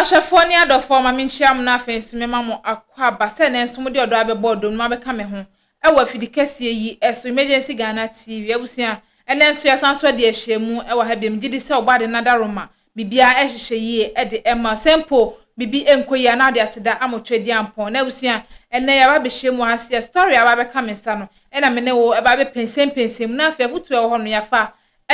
Ahwɛfoɔ ne adɔfoɔ ma menkyia mo na afei nso mema mo akwaaba sɛ ɛnnɛ nso mode ɔdɔ abɛbɔ ɔdɔ mu abɛka me ho wɔ afidi kɛseɛ yi so, Emergency Ghana TV. Abusua, ɛnnɛ nso yɛasan so adi ahyiamu wɔ ha bio. Megye di sɛ Ɔbɔade no adaworoma, biribiara hyehyɛ yie de ma wo. Sɛ mpo biribi nkɔ yie a, na wode aseda ama Otwadiampɔn. Na abusua, ɛnnɛ yɛaba abɛhyia mu wɔ ha sɛ story a aba abɛka me nsa no na me ne wo ba abɛpɛnsɛmpɛnsɛm mu na afei afotuo a ɛwɔ hɔ no yɛafa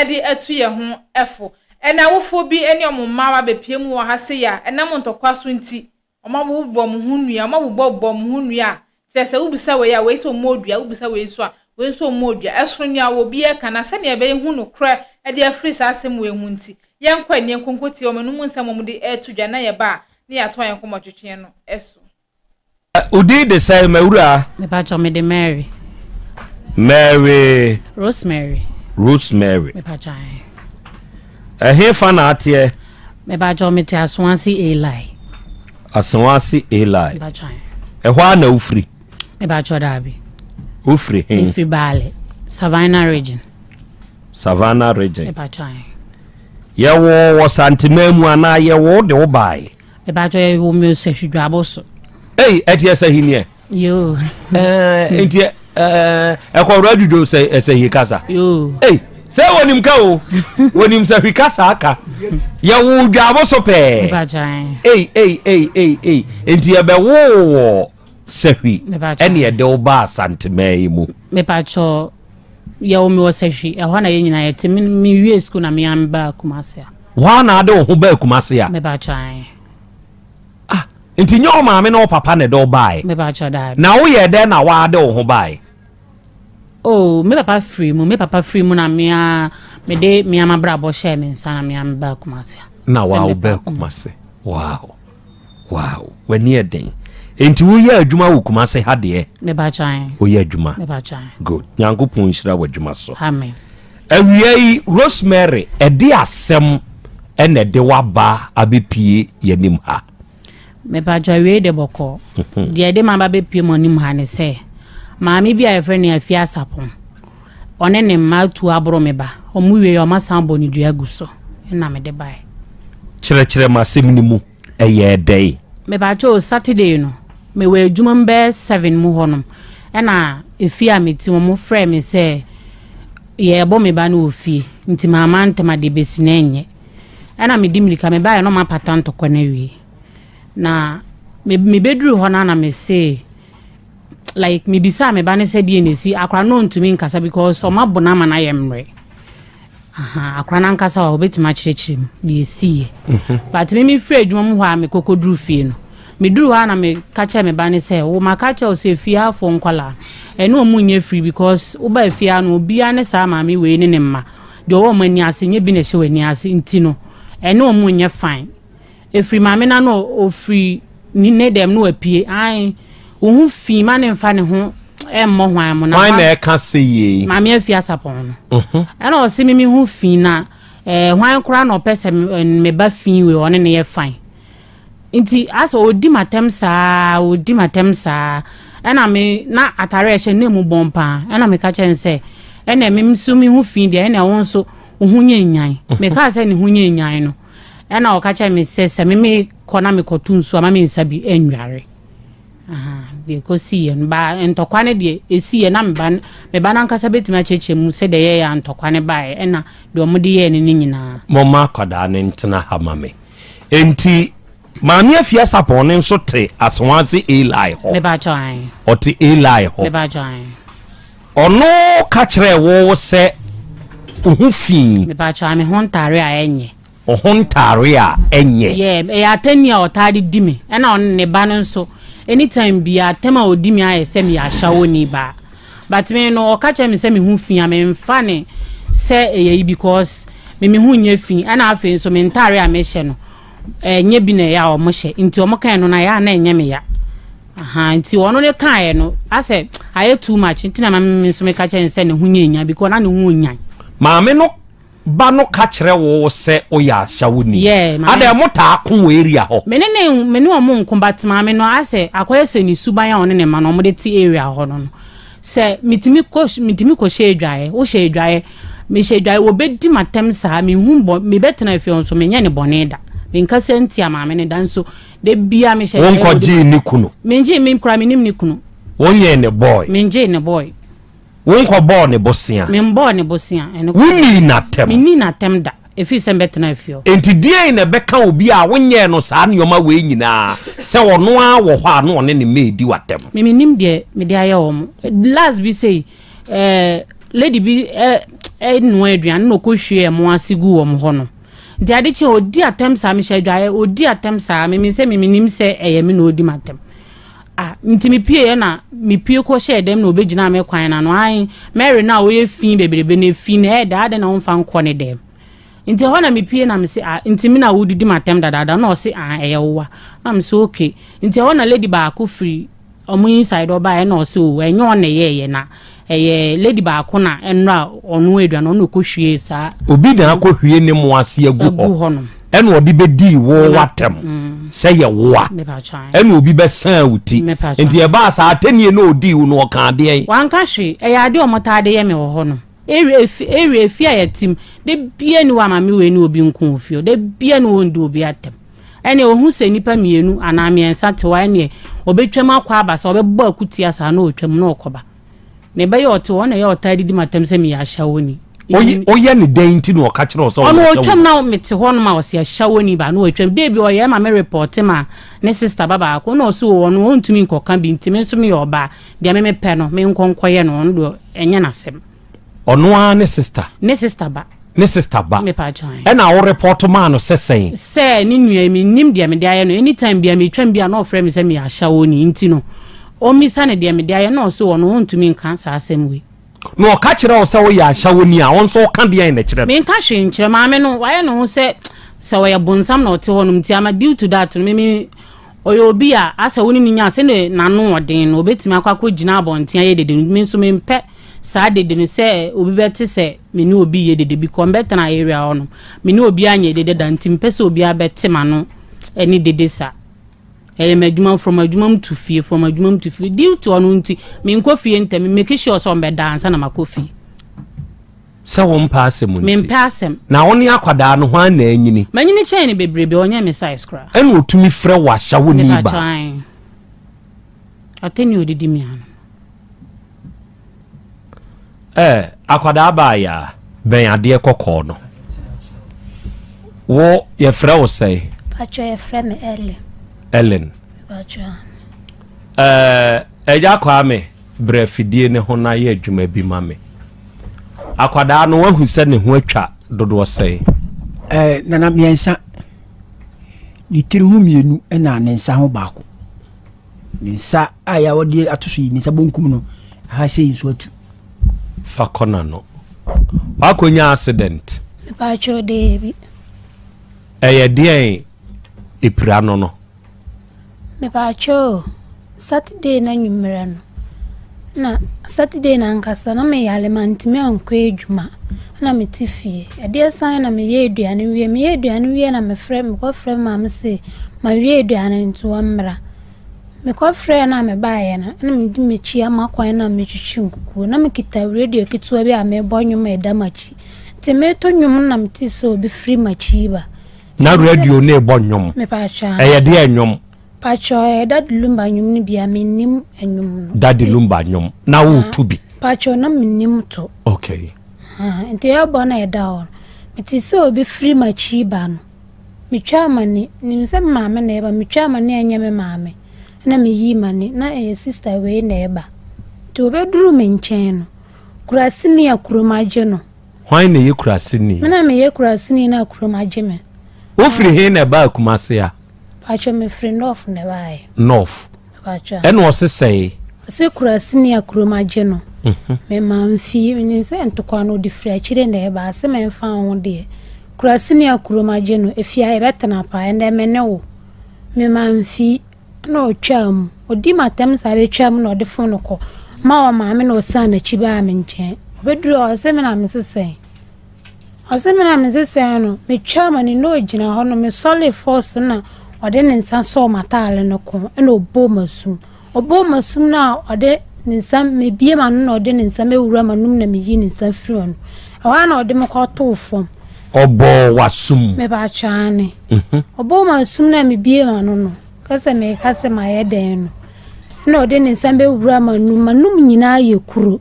de atu yɛn ho fo. Ɛnnɛ awofoɔ bi ne wɔn mma aba abɛpue mu wɔ ha sei a ɛnam ntɔkwa so nti, wɔabobɔ wɔn ho nnua, wɔabobɔbobɔ wɔn ho nnua a kyerɛ sɛ wobisa wei a wei sɛ ɔmmɔɔ dua, wobisa wei nso a wei nso ɔmmɔɔ dua. Ɛsono nea obiara ka na sɛnea yɛbɛhu nokorɛ de afiri saa asɛm wei ho nti, yɛnkɔ ani yɛnkɔ nkɔtie wɔn anom nsɛm a wɔde reto dwa na yɛba a na yɛatoa yɛn nkɔmmɔtwetweɛ no so. Wo din de sɛn m'awuraa? Mepakyɛw mede Mary. Mary. Rosemary. Rosemary. Mepakyɛw ahe. Ɛhe fa na ateɛ? Mepakyɛw mete Asoase Eli. Asoase Eli. Mepakyɛw ahe. Ɛhɔ ara na wofiri? Mepakyɛw daabi. Wofiri he? Mefiri Baale, Savannah Region. Savannah Region. Mepakyɛw ahe. Yɛwoo wɔ Santeman mu anaa yɛwoo de wo bae? Mepakyɛw yɛ wɔ mi osahwi dwabo so. Ei ɛti ɛsɛhi neɛ. Yoo. Ɛɛ nti ɛɛ ɛkɔwura adwudwo sɛ ɛsɛhi kasa. Yoo. Ei sɛ wɔnim ka o wɔnim sɛhwi kasa aka yɛ wo dwabo so pɛɛ. Mepakyɛw. Ei ei ei ei ei nti yɛbɛ wo wɔ sɛhwi ɛne ɛde wo ba Asanteman yi mu. Mepakyɛw yɛ wɔ mi wɔ sɛhwi ɛhɔ na yɛ nyinaa yɛ te mi mi wie sukuu na mi ya mi ba Kumasi a. Woa na ade wo ho baa Kumase a? Mepakyɛ ae. Ah, nti nyɛ wo maame ne wo papa na ɛde wo bae? Mepakyɛ daabi. Na woyɛɛ dɛn na woade wo ho bae? Oh, me papa firi mu, me papa firi mu na me ara mede me ara m'abrabɔ hyɛɛ me nsa na me ara mebaa Kumase a. Na woa wo baa Kumase. Wow. Wow, w'ani yɛ den. Enti woyɛ adwuma wɔ Kumase ha deɛ? Mepakyɛ ae. Woyɛ adwuma? Mepakyɛ ae. Good. Nyankopɔn nhyira w'adwuma so. Amen. Awia yi, Rosemary, ɛde asɛm na ɛde w'aba abɛpue yɛnim ha? Mepakyɛ awiei de bɔkɔɔ. Deɛ ɛde m'aba bɛpue mo anim ha ne sɛ, maame bi a yɛfrɛ no Afia Asapong, ɔne ne mma atu aboro me ba. Wɔn wieɛ a, wɔasan abɔ no dua agu so. Ɛna mede baeɛ. Kyerɛkyerɛ m'asɛm no mu. Ɛyɛɛ dɛn? Mepakyɛ o, Saturday no, mewɔ adwuma mu bɛyɛ seven mu hɔnom, ɛna efie a mete mu, wɔfrɛɛ me sɛ yɛrebɔ me ba no wɔ fie, nti mamma ntɛm a deɛ ɛbɛsi no ɛnyɛ. Ɛna medi mmirika, mebaeɛ no wɔapata ntɔkwa no awie. Na me mebɛduru hɔ no a na mese like mebisaa me ba no sɛ deɛ na ɛsi, akwadaa no ɔntumi nkasa because wɔabɔ no ama no ayɛ mmerɛ. Ahaa akora no ankasa a ɔbɛtumi akyerɛkyerɛ mu deɛ ɛsiiɛ. But me mefiri adwuma mu hɔ a mekɔkɔduru fie no, meduru hɔ a na meka kyerɛ me ba no sɛ, wo maka kyerɛ wo sɛ fie hafoɔ nkwadaa no, ɛne wɔn nyɛ firi because woba fie ha no obiara ne saa maame wei ne ne mma, deɛ ɔwɔ wɔn ani ase nyɛ bi na ɛhyɛ w'ani ase nti no, ɛne wɔn nyɛ fine. Ɛfiri maame no ano ɔfiri ne ne dɛm no wapue ae wo ho fi ma ne mfa ne ho mmɔ hwan mo na Hwan na ɛka sɛ yei? Maame afi asapɔn no mhm. Ɛna ɔse me me ho fi na eh, hwan koraa na ɔpɛ sɛ me ba fi wei ɔne ne yɛ fine nti asɛ ɔdi m'atɛm saa ɔdi m'atɛm saa ɛna me na atare a ɛhyɛ na emu bɔn paa ɛna meka kyerɛ no sɛ ɛna me nso me ho fi deɛ ɛna wo nso wo ho nyɛ nyan mhm. mekaa sɛ ne ho nyɛ nyan no Ɛna ɔka kyerɛɛ me sɛ, sɛ me mekɔ na mekɔto nsuo a, ma me nsa bi nnware. Aha, deɛ ɛkɔsiiɛ no, ba ntɔkwa no deɛ ɛsiiɛ na me ba me ba no ankasa bɛtumi akyerɛkyerɛ mu sɛdeɛ ɛyɛeɛ a ntɔkwa no baeɛ ɛna deɛ wɔde yɛɛ no no nyinaa. Momma akwadaa no ntena ha ma me. Enti Maame Afia Sarpong no nso te Asawase Eli hɔ. Mepakyɛw ae. Ɔte Eli hɔ. Mepakyɛw ae. Ɔno ka kyerɛɛ wo sɛ wo ho fi. Mepakyɛw ae, me ho ntaare a ɛnyɛ. Wo ho ntaare a ɛnyɛ. Yeah, ɛyɛ atɛnni a ɔtaa de di me. Ɛna ɔno ne ba no nso, anytime biara atɛm a ɔdi me ayɛ sɛ meyɛ ahyɛwoni baa. But me no, ɔka kyerɛ me sɛ me ho fi a, memfa ne sɛ ɛyɛ yi because me me ho nyɛ fi. Ɛna afei nso me ntaare a mehyɛ no, ɛnyɛ bi na ɛyɛ a wɔhyɛ. Nti wɔn kae no na ɛyɛ a na ɛnyɛ me ya. Ahaa, nti ɔno ne kaeɛ no, asɛ ayɛ too much nti na ma me nso meka kyerɛ no sɛ ne ho nyɛ nya because na ne ho nyan. Maame no ba no ka kyerɛ wo sɛ woyɛ ahyɛwoni? Yeah, maame. Adɛn mo taa ko wɔ area hɔ? Me ne ne me ne ɔmo nko but maame no asɛ akɔyɛ sɛ ne suban a ɔne ne mma no ɔmo de te area hɔ no no sɛ metumi kɔ metumi kɔ hyɛ adwaeɛ wo hyɛ adwaeɛ me hyɛ adwaeɛ wɔbɛdi m'atɛm saa me hu bɔ me bɛtena fie hɔ nso menyɛ ne bɔne da Menkasa ntia maame no da nso da biara mehyɛ Wonkɔgyee ne kunu? Mengyee, me koraa mennim ne kunu. Wonyee ne boy? Mengyee ne boy. Wonkɔbɔɔ ne bosea? Membɔɔ ne bosea. Ɛno koraa. Wonnii n'atɛm? Mennii n'atɛm da, ɛfiri sɛ mebɛtenaa fie hɔ. Enti deɛn na ɛbɛka obi a wonyɛɛ no saa nneɛma wei nyinaa sɛ ɔno ara wɔ hɔ a na ɔne ne mma redi w'atɛm? Me mennim deɛ mede ayɛ wɔn. Last bi sei, eh, lady bi eh, eh, noa aduane na ɔkɔhwie ɛmo ase gu wɔn hɔ no. Nti ade kye ɔdi atɛm saa, mehyɛ adwaeɛ, ɔdi atɛm saa, me sɛ me menim sɛ ɛyɛ me na ɔdi m'atɛm. Ah, nti mepieeɛ na mepue kɔhyɛɛ dɛm na ɔbɛgyinaa me kwan no ano. Ae, Mary no a ɔyɛ fi bebrebe no, efi no, ɛyɛ dɛ, adɛn na womfa nkɔ ne dɛm? Nti ɛhɔ na mepue na mese, ah, nti me na wodidi m'atɛm dadaada? Na ɔse, ah, ɛyɛ wowa. Na mese, okay. Nti ɛhɔ na lady baako firi Ɔmo inside ɔbaeɛ ɛna ɔse oo ɛnyɛ ɔno na ɛyɛɛyɛ na ɛyɛ lady baako na ɛnora ɔnoa aduane ɔno na ɔkɔ hwiee saa. Obi na akɔ hwie ne mo ase agu hɔ ɛna ɔde bɛdii wo w'atɛm sɛ yɛ woa ɛna obi bɛsaa wo ti nti ɛbaa saa atɛnie na ɔdii wo no ɔkaa deɛn? Wanka hwee ɛyɛ adeɛ ɔmo taa de yɛ me wɔ hɔ no. Area efi area efi a yɛte mu da biara ni hɔ a maame wei ne obi nko wɔ fie hɔ da biara ni hɔ ɔndi obi atɛm ɛnneɛ ɔhu sɛ nnipa mmienu anaa mmiɛnsa te hɔ a ɛnneɛ ɔbɛtwam akɔ aba saa ɔbɛbɔ akutia saa na ɔtwam na ɔkɔba na ɛbɛyɛ ɔte hɔ ɔna ɛyɛ ɔtaa didi m'atɛm sɛ meyɛ ahyɛwoni. Woyɛ ne dɛn nti na ɔka kyerɛ wo sɛ ɔyɛ ahyɛwoni? Ɔno ɔtwam na mete hɔ nom a ɔse ahyɛwoni ba na ɔtwam da bi ɔyɛ ma me repɔte ma ne sister ba baako na ɔse ɔno ɔntumi nkɔka bi nti me nso meyɛ ɔbaa Deɛ me mepɛ no, menkɔ nkɔyɛ no, ɔno deɛ ɛnyɛ n'asɛm. Ɔno ara ne sister? Ne sister ba. Ne sister ba. Mepa kyɛw. Ɛna wo report maa no sɛ sɛn? Sɛ ne nua yi, mennim deɛ mede ayɛ no, anytime biara metwam bi a na ɔfrɛ me sɛ meyɛ ahyɛwoni nti no, ɔmmisa no deɛ mede ayɛ no na ɔse ɔno ɔntumi nka saa asɛm wei. Na ɔka kyerɛ wo sɛ woyɛ ahyɛwoni a, wo nso woka deɛn na kyerɛ no? Menka hwee nkyerɛ maame no, wayɛ ne ho sɛ sɛ ɔyɛ bonsam na ɔte hɔnom nti ama due to that no me me Ɔyɛ obi a asɛ wo ne no nya a, sɛdeɛ n'ano wɔ den no, ɔbɛtumi akɔ akɔgyina abɔnten ayɛ dede no. Me nso mempɛ saa dede no sɛ obi bɛte sɛ me ne obi reyɛ dede because mebɛtena area hɔ nom, me ne obiara nyɛ dede da nti mempɛ sɛ obiara bɛte m'ano ne dede saa. Ɛyɛ m'adwuma from adwuma mu to fie, from adwuma mu to fie. Due to ɔno nti, menkɔ fie ntɛm, me make sure sɛ ɔmmɛda ansa na makɔ fie. Sɛ wompɛ asɛm nti. Mempɛ asɛm. Na wo ne akwadaa no, hwan na anyini? Manyini kyɛn no bebrebe, ɔnyɛ me size koraa. Ɛna ɔtumi frɛ wo ahyɛwoni baa. Mepakyɛw ae. Ɔtɛ ni odidi me ano. Eh, akwadaa baa yaa, bɛn adeɛ kɔkɔɔ no. Wo, yɛfrɛ wo sɛn? Pakyɛw yɛfrɛ me Ellen. Ellen. Mepakyɛw. Eh, Agya Kwame. Brɛ afidie no ho na yɛ adwuma bi ma me. Akwadaa no, woahu sɛ ne ho atwa dodoɔ sɛn? Ɛɛ, Nana, mmiɛnsa. Ne tiri ho mmienu na ne nsa ho baako. Ne nsa a yɛ a wɔde ato so yi, ne nsa bonkum no, aha sei nso atu. Fa kɔ n'ano. Woakɔnya accident? Mepaakyɛw, daabi. Ɛyɛ deɛn epira no no? Mepaakyɛw o, Saturday no anwummerɛ no, na Saturday no ankasa na meyare mantumi ankɔ adwuma na mete fie. Adeɛ san na meyɛ aduane wie, meyɛ aduane wie na mefrɛ mekɔfrɛ me maame se mawie aduane nti ɔmmra. Mekɔfrɛɛ no a mebaeɛ no na mede m'akyi ama kwan na metwitwi nkukuo. Na mekita radio ketewa bi a mebɔ nnwom a ɛda m'akyi. Nti meto nnwom no na metee sɛ obi firi m'akyi reba. Na radio no rebɔ nnwom. Ɛyɛ deɛ nnwom? Pacho ɛyɛ Daddy Lumba nnwom no bi a mennim nnwom no. Daddy Lumba nnwom na woreto bi? Pacho na mennim to. Okay. Nti ɛrebɔ na ɛda hɔ no, mete sɛ obi firi m'akyi ba no, metwaa m'ani, menim sɛ me maame na ɛreba, metwaa m'ani a ɛnyɛ me maame, ɛna meyii m'ani na ɛyɛ sister wei na ɛreba. Nti ɔbɛduruu me nkyɛn no, kuraseni a kurom agye no. Hwan na ɛyɛ kuraseni? Me na meyɛ kuraseni na kurom agye me. Wofiri he na ɛbaa Kumase a? Pacho mefiri North na ɛbaeɛ. North. Pacho. Ɛna ɔse sɛe? Ɔse kuraseni a kurom agye no. Mhm. Mema mfi, menim sɛ ntokwa no ɔde firi akyire na ɛba, ase memfa ho deɛ. Kuraseni a kurom agye no, efie a yɛbɛtena paa, ɛndɛ me ne wo. Mema mfi. Ɛna ɔtwaa mu. Ɔdii m'atɛm saa bɛtwaa mu na ɔde fon no kɔ ma ɔmaame na ɔsan n'akyi baa me nkyɛn. Ɔbɛduru hɔ ɔse me na mese sɛn? Ɔse me na mese sɛn no, metwaa m'ani na ɔgyina hɔ no, mesɔree force so na ɔde ne nsa sɔɔ m'ataare no kɔn ɛna ɔbɔɔ m'asum. Ɔbɔɔ m'asum no a ɔde ne nsa, mebie m'ano na ɔde ne nsa mɛwura m'anom na meyii ne nsa firii hɔ no, ɛhɔ ara na ɔde me kɔtoo fam. Ɔbɔɔ w'asom. Mepakyɛ aane. Ɔbɔɔ m'asom na mebie m'ano no, ka sɛ meka sɛ mayɛ dɛn no, ɛna ɔde ne nsa bɛwura m'anum, m'anum nyinaa yɛ kuro.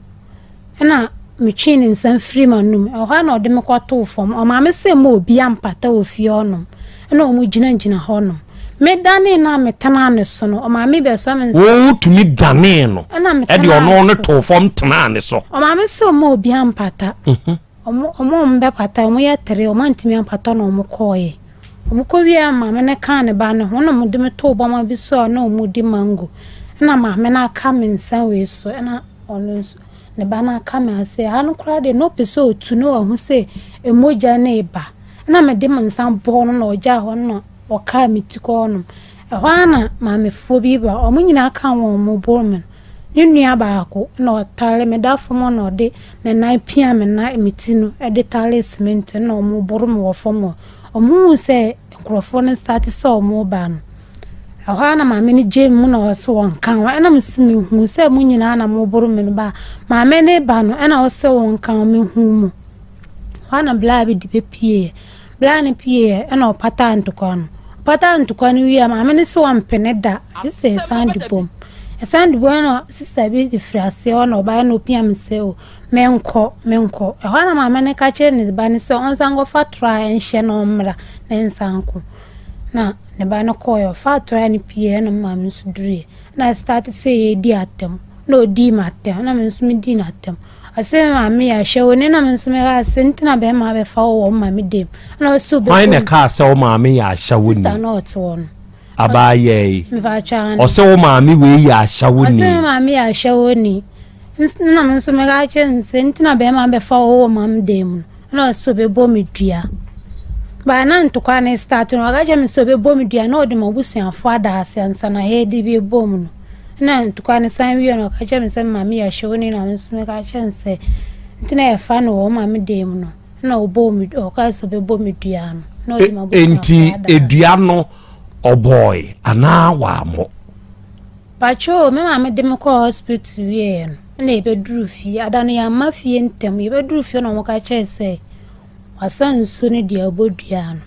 Ɛna metwee ne nsa firii m'anum. Ɛhɔ ara na ɔde me kɔtoo fam. Ɔmaa me sɛ mma obiara mpata wɔ fie hɔnom. Ɛna wɔgyinagyina hɔnom. Medanee no a metenaa ne so no, ɔmaa me bɛsɔ me nsa. Wotumi danee no Ɛna de metenaa ɔno ne no so. too fam tenaa ne so. Ɔmaa me sɛ mma obiara mpata. Wɔn wɔn a wɔbɛpata, wɔyɛ tere, wɔantumi ampata na wɔkɔeɛ. Wɔkɔwieeɛ a maame no kaa ne ba no ho na wɔde me too bɔmma bi so a na wɔredi mango. Ɛna maame no aka me nsa wei so ɛna ɔno nso ne ba no aka me ase. Ɛha no koraa deɛ na ɔpɛ sɛ ɔtu na wahu sɛ mogya no reba. Ɛna mede me nsa bɔɔ no na ɔgyaa hɔ no na ɔkaa me ti kɔɔ hɔnom. Ɛhɔ ara na maamefoɔ bi ba, wɔn nyinaa ka wɔn ho boro me no. Ne nua baako na ɔtare me da fam hɔ na ɔde ne nan pia me nan me ti no de taree cement na wɔboro me wɔ fam hɔ. Wɔhuu sɛ nkurɔfoɔ no starte sɛ wɔreba no, ɛhɔ ara na maame no gyee me mu na ɔse wɔnka ho. Ɛna mese mehuu sɛ mo nyinaa na moboro me no ba a, maame no reba no ɛna ɔse wɔnka ho, mehuu mo. Ɛhɔ ara na braa bi de bɛpieeɛ. Braa no pieeɛ ɛna ɔpataa ntokwa no. Ɔpataa ntokwa no wieeɛ a, maame no se ɔmpene da gye sɛ yɛsan de bom. Yɛsan de bom ɛna sista bi de firi aseɛ hɔ na ɔbaeɛ na ɔpia me sɛ o menkɔ, menkɔ. Ɛhɔ ara na maame no ka kyerɛɛ ne ba no sɛ ɔnsan nkɔfa toa nhyɛ na ɔmmra na yɛnsan nko. Na ne ba no kɔeɛ, ɔfaa toa no pieeɛ ɛna me maame nso duruiɛ. Na yɛstarte sɛ yɛredi atɛm. Na ɔdii m'atɛm, ɛna me nso medii n'atɛm. Ɔse me maame yɛ ahyɛwoni na me nso mekaa sɛ nti na bɛrima abɛfa wo wɔ wo maame dam. Ɛna ɔse ɔbɛku Hwan na me. ɛkaa sɛ wo maame yɛ ahyɛwoni? Sista no a ɔte hɔ no. Abaayaa yi. Mepakyɛ aane. Ɔse wo maame wei yɛ ahyɛwoni. Ɔse me maame yɛ ahyɛwoni. Nna me nso meka kyerɛ no sɛ nti na bɛrima bɛfa wo wɔ mam dan mu no. Ɛna ɔse ɔbɛbɔ me dua. But na ntokwa no start no, ɔka kyerɛ me sɛ ɔbɛbɔ me dua na ɔde m'abusuafo ada ase ansa na yɛde bɛbɔ mu no. Ɛna ntokwa no san wie no, ɔka kyerɛ me sɛ me maame yɛ ahyɛwoni na me nso meka kyerɛ no sɛ nti na yɛfa no wɔ wo maame dan mu no. Ɛna ɔbɔɔ me ɔka sɛ ɔbɛbɔ me dua no. Na ɔde m'abusuafo Enti ada ase. dua no ɔbɔe anaa wammɔ? Pakyoo, me maame de me kɔɔ hospital wieɛ no, ɛna yɛbɛduruu fie. Ada no yɛamma fie ntɛm. Yɛbɛduruu fie na wɔka kyerɛɛ sɛ wasa nsuo no de abɔ dua no.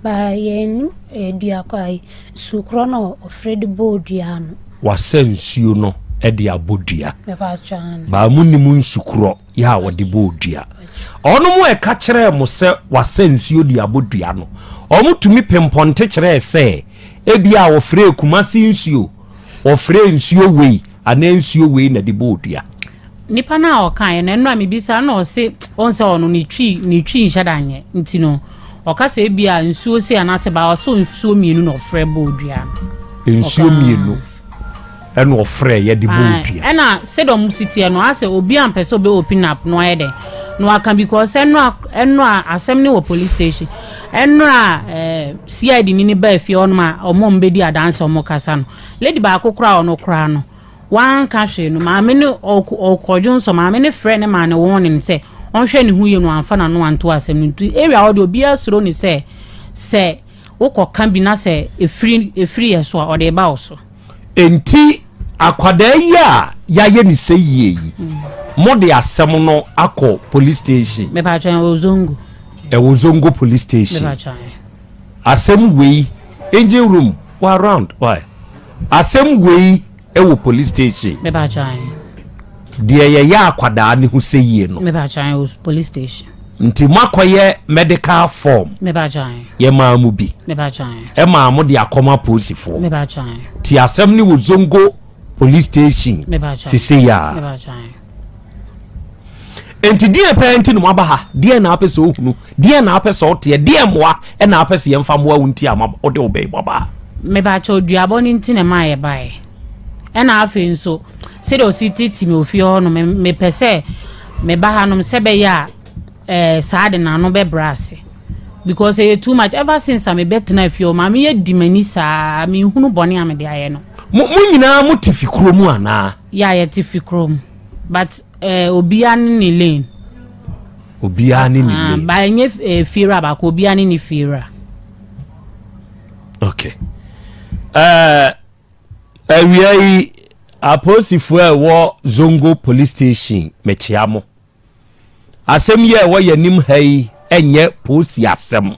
But yɛnnim ɛyɛ dua kɔ ayi, nsuo korɔ na ɔfrɛ de bɔɔ dua no. Wasa nsuo no de abɔ dua. Mepakyɛw aane. But monnim nsu korɔ. yɛ a wɔde bɔɔ dua. Wɔnom a ɛka kyerɛɛ mo sɛ wɔasa nsuo de abɔ dua no, wɔtumi pempɔnte kyerɛɛ sɛ ebia wɔfrɛɛ Kumasi nsuo, wɔfrɛɛ nsuo wei anaa nsuo wei na ɛde bɔɔ dua. Nipa no a ɔkaeɛ no, ɛno a mebisa no na ɔse ɔhu sɛ ɔno ne twi ne twi nhyɛ da nyɛ nti no ɔka sɛ ebia nsuo sei anaasɛ baa ɔse nsuo mmienu na ɔfrɛ bɔɔ dua no. Nsuo mmienu. Ɛna ɔfrɛ yɛ de bɔɔ dua. Ɛna sɛdeɛ ɔmo si teɛ no asɛ obi ampɛ sɛ ɔbɛ open up na wayɛ dɛn na waka because ɛnora ɛnora asɛm no wɔ police station ɛnora ɛɛ CID ni no baa fie hɔnom a ɔmo a ɔmo bɛdi adanse ɔmo kasa no lady baako koraa ɔno koraa no wanka hwee no maame no ɔkɔ ɔkɔdwo nsɔ maame no frɛ ne maa no warning sɛ ɔnhwɛ ne ho yie no wamfa n'ano anto asɛm no nti area hɔ deɛ obiara suro ne sɛ sɛ wokɔka bi na sɛ ɛfiri ɛfiri yɛ so a ɔde ba wo so. Enti akwadaa yi a yɛayɛ ne sɛ yie yi, mode asɛm no akɔ police station? Mepakyɛ ɛwɔ Zongo. Ɛwɔ Zongo police station. Mepakyɛ. Asɛm wei, engine room wɔ around why? Asɛm wei ɛwɔ police station. Mepakyɛ. Deɛ yɛyɛ akwadaa ne ho sɛ yie no. Mepakyɛ ɛwɔ police station. Nti moakɔyɛ medical form? Yɛmaa mo bi. Ɛmaa mo de akɔma apolisifoɔ. Nti asɛm no wɔ Zongo police station sesei a. Nti deɛ pɛɛ nti na moaba ha? Deɛ na apɛ sɛ ohunu? Deɛ na apɛ sɛ ɔteɛ? Deɛ mmoa ɛna apɛ sɛ yɛmfa mmoa wo nti a wode wo bɛyi moaba ha? Mepakyɛw, duabɔ no nti na ɛmaa yɛbaeɛ. Ɛna afei nso, sɛdeɛ ɔsi tete me wɔ fie hɔ no, mepɛ sɛ meba hanom sɛ ɛbɛyɛ a eh, saa de n'ano bɛbrɛ ase. Because ɛyɛ too much. Ever since a mebɛtena fie hɔ, maame yɛ di m'ani saa, menhunu bɔne a mede ayɛ no. Mo, mo nyinaa mo te fi kuro mu anaa? Yeah, yɛte fi kuro mu. But eh, obiara ne ne lane. Obiara ne ne ah, lane. Ba ɛnyɛ eh, fiewura baako, obiara ne ne fiewura. Okay. Uh, Awia yi, apolisifoɔ a ɛwɔ Zongo Police Station, mekyea mo. Asɛm yi a ɛwɔ yɛn anim ha yi, ɛnyɛ poosi asɛm.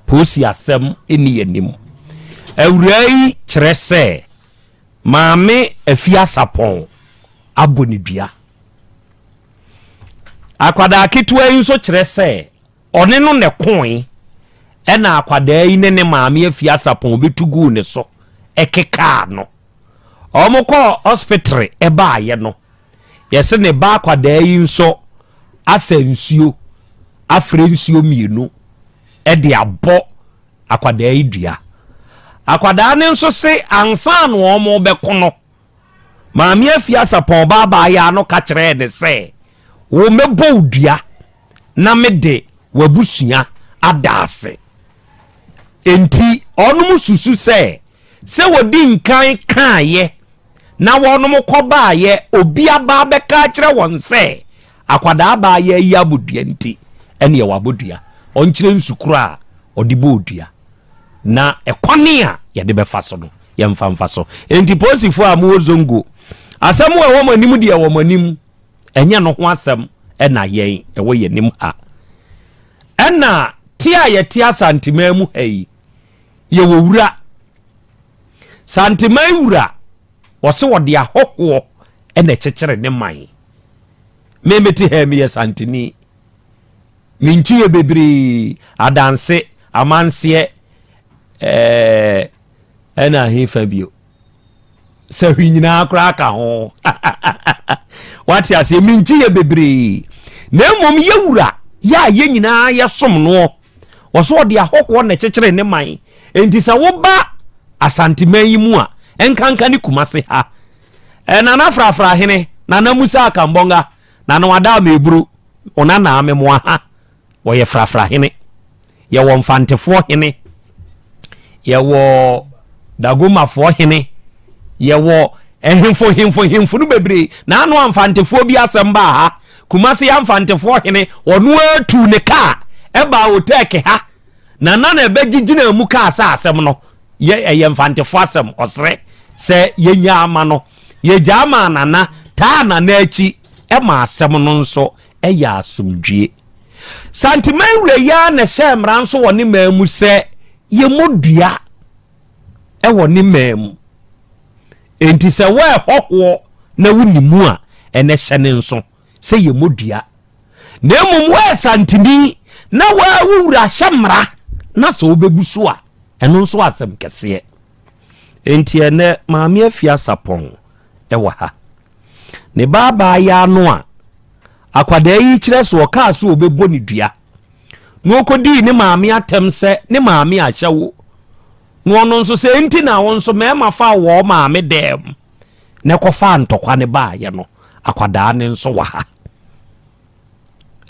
Poosi asɛm nni yɛn anim. Awuraa yi kyerɛ sɛ Maame Afiasapɔn abɔ ne dua. Akwadaa ketewa yi nso kyerɛ sɛ ɔne no na ɛkoe, ɛna akwadaa yi ne ne maame Afiasapɔn bɛtu guu ne so kekaa no. Wɔkɔɔ hospital baeɛ no, yɛse ne ba akwadaa yi nso asa nsuo, afrɛ nsuo mmienu de abɔ akwadaa yi dua. Akwadaa no nso se ansa na wɔrebɛko no, Maame Afia Sapɔn ba abaayaa no ka kyerɛɛ no sɛ, Wo mɛbɔ wo dua na mede w'abusua ada ase. Enti wɔnom susu sɛ, sɛ wɔdi nkan kaeɛ na wɔnom kɔbaeɛ obi aba abɛka akyerɛ wɔn sɛ akwadaa abaayaa yi abɔ dua nti, ɛneɛ wabɔ dua. Ɔnkyerɛ nsu korɔ a ɔde bɔɔ dua na ɛkwane a yɛde bɛfa so no, yɛmfa mfa so. Enti polisifoɔ a mowɔ Zongo, asɛm a ɛwɔ mo anim deɛ ɛwɔ mo anim, ɛnyɛ no ho asɛm na yɛn ɛwɔ yɛn anim ha. Ɛna te a yɛte Asanteman mu ha yi, yɛwɔ wura. Santeman wura, wɔse wɔde ahɔhoɔ na ɛkyekyere ne man. Me mete ha meyɛ Santeni. Me nkyi yɛ bebree, Adanse, Amanseɛ, ɛɛ ɛna hefa bio. Sahwi nyinaa koraa ka ho. Wate aseɛ, me nkyi yɛ bebree. Na mmom yɛ wura, yɛ a yɛ nyinaa yɛsom noɔ. Ɔsɛ ɔde ahɔhoɔ na ɛkyekyere ne man. Enti sɛ woba Asanteman yi mu a, ɛnkanka ne Kumase ha. Nana Frafra Hene, Nana Musa Akambɔnga, Nana Wada Ameburu, Onana Amemoaha, wɔyɛ Frafra Hene. Yɛwɔ Mfantefoɔ Hene, yɛwɔ Dagomafoɔ Hene, yɛwɔ Ɛhemfo hemfo hemfo no bebree. Na ano a Mfantefoɔ bi asɛm baa ha, Kumasi ha Mfantefoɔ hene, ɔno ara tuu ne kaa ɛbaa Otɛɛke ha, na na na ɛbɛgye mu kaa sɛ asɛm no yɛ ɛyɛ Mfantefoɔ asɛm, ɔsrɛ sɛ yɛnyaa ma no. Yɛgyaa maa Nana, taa Nana akyi ɛma asɛm no nso ɛyɛ asomdwie. Santeman wura yi ara na ɛhyɛɛ mmara nso wɔ ne man mu sɛ yɛmmɔ dua wɔ ne man mu. Enti sɛ woyɛ hɔhoɔ na wonni mu a, ɛnɛ hyɛ ne nso sɛ yɛmmɔ dua. Na mmom woyɛ santini na woa wo wura hyɛ mmara na sɛ wobɛbu so a, ɛno nso asɛm kɛseɛ. Enti ɛnɛ Maame Afia Sapɔn wɔ ha. Ne ba abaayaa no a akwadaa yi kyerɛ sɛ ɔkaa sɛ ɔbɛbɔ ne dua na ɔkɔdii ne maame atɛm sɛ ne maame ahyɛ wo na ɔno nso sɛ enti na wo nso mmarima fa wɔ maame dɛm na ɛkɔfaa ntɔkwa ne baayɛ no akwadaa ne nso wɔ ha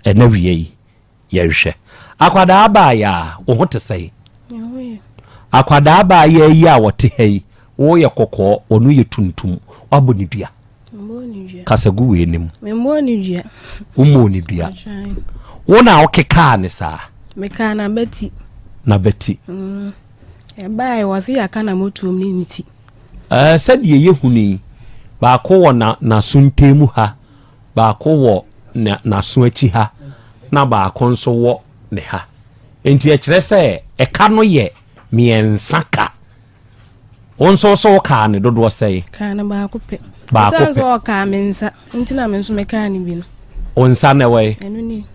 ɛna wie yi Yɛnhwɛ. Akwadaa baayɛ a, wo ho te sɛn? Akwadaa baayɛ yi a ɔte ha yi, woyɛ kɔkɔɔ, ɔno yɛ tuntum. Woabɔ ne dua? Kasa gu wei anim. Memmɔɔ ne dua. Wommɔɔ ne dua. Wo na wokekaa ne saa? Mekaa n'abati. N'abati. Mm. Ɛbaeɛ wɔ se yɛaka na motuom ne ne ti. Ɛɛ sɛdeɛ yɛhunu yi, baako wɔ na n'aso ntam ha, Baako wɔ n'aso akyi ha na baako nso wɔ ne ha. Enti ɛkyerɛ sɛ ɛka no yɛ mmiɛnsa ka. Wo nso wo sɛ wokaa ne dodoɔ sɛn? Kaa no baako pɛ. Baako pɛ. Ɛsiane sɛ ɔkaa me nsa nti na me nso mekaa ne bi no. Wo nsa na ɛwɔ yi? Ɛno ni.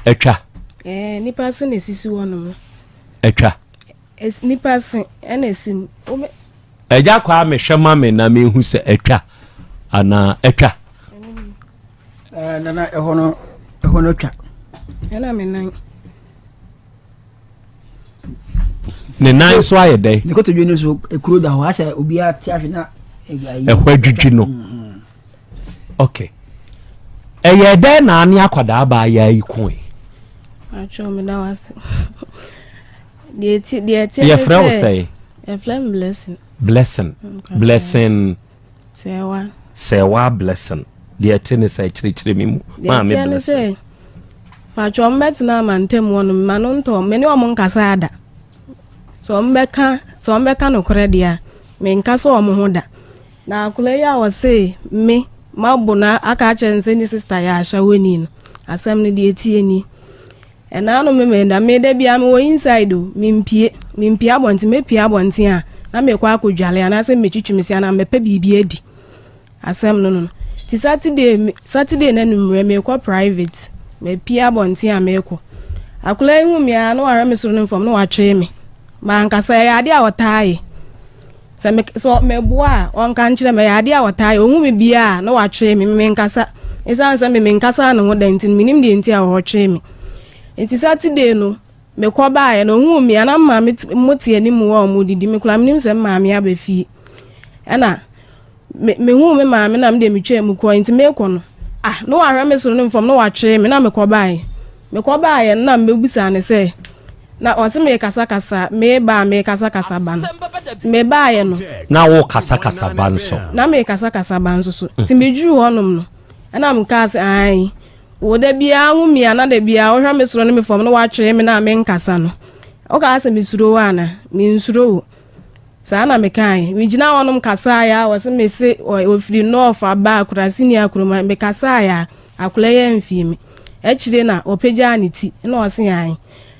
Atwa. Ɛɛ nipa se na esisi hɔ nom no. Atwa. Es nipa se ɛna esi mu. Agya Kwame hwɛ ma me na mehu sɛ atwa anaa atwa. Eh, nana ɛhɔ no ɛhɔ no atwa. Ɛna me nan. Ne nan so ayɛ dɛn? Ne kotodwe no so ekuro da hɔ asɛ obiara te ahwɛ na. Ɛhɔ adwidwi no. Mm-hmm. Okay. Ɛyɛ dɛn na ane akwadaa baa yɛ ayi koe? Atwa me da wase. Deɛ ti deɛ ti. Yɛfrɛ wo sɛn? Yɛfrɛ me Blessing. Blessing. Blessing. Sɛwa. Sɛwa Blessing. Deɛ ɛte ne sɛ kyerɛkyerɛ me mu. Maame Blessing. Deɛ ɛte ne sɛ patro ɔmo bɛtena amantam hɔ no ma no ntɔ me ne ɔmo nkasa ada. Sɛ ɔmo bɛka sɛ ɔmo bɛka nokorɛ deɛ a menka sɛ ɔmo ho da. Na akwadaa yi a ɔse me mabo no aka akyerɛ no sɛ ne sista yɛ ahyɛwani no asɛm no deɛ ɛteɛ ni. Ɛna ano Memenda, me da biara mewɔ inside o, mempue, mempue abɔnten, mɛpue abɔnten a, na mekɔ akɔdwale anaasɛ mɛtwitwi me se anaa mɛpɛ biribi adi. Asɛm no no. Nti Saturday, Saturday no anwummerɛ mekɔ private, mapue abɔnten a mekɔ. Akwadaa yi hu me ara na wahwɛ me soro ne fam na watwee me. Mankasa, ɛyɛ adeɛ a ɔtaa yɛ. Sɛ me sɛ meboa a, ɔnka nkyerɛ me. Ɛyɛ adeɛ a ɔtaa yɛ. Ɔhu me biara a, na watwee me. Me menkasa. Ɛsiane sɛ me menkasa ne ho da nti no, menim deɛ nti a ɔtwee me. Nti Saturday no, mekɔ baeɛ no, ɔhuu me a, na me maame mo te anim hɔ a wɔredidi. Me koraa menim sɛ me maame aba fie. Ɛna me mehuu me maame na me deɛ metwaa mu kɔe. Nti mekɔ no, ah, na wahwɛ me soro ne me fam na watwee me na mekɔ baeɛ. Mekɔ baeɛ no na mebɛbusaa no sɛ, na ɔse mekasakasa, meba a mekasakasa ba no. Nti mebaeɛ no. Na wokasakasa ba nso? Na mekasakasa ba nso so. Nti meduruu hɔnom no, ɛna mekaa sɛ, ae, wo da biara wo me a na da biara wohwɛ me soro ne me fam na woatwee me na menkasa no. Wokaa sɛ mesuro wo anaa? Mensuro wo. Saa na mekae. Megyinaa hɔnom kasaeɛ a wɔse mese ɔfiri North aba akurase ni akuroma. Mekasaeɛ a akwadaa yi amfie me. Akyire na ɔpagyaa ne ti na ɔse ae.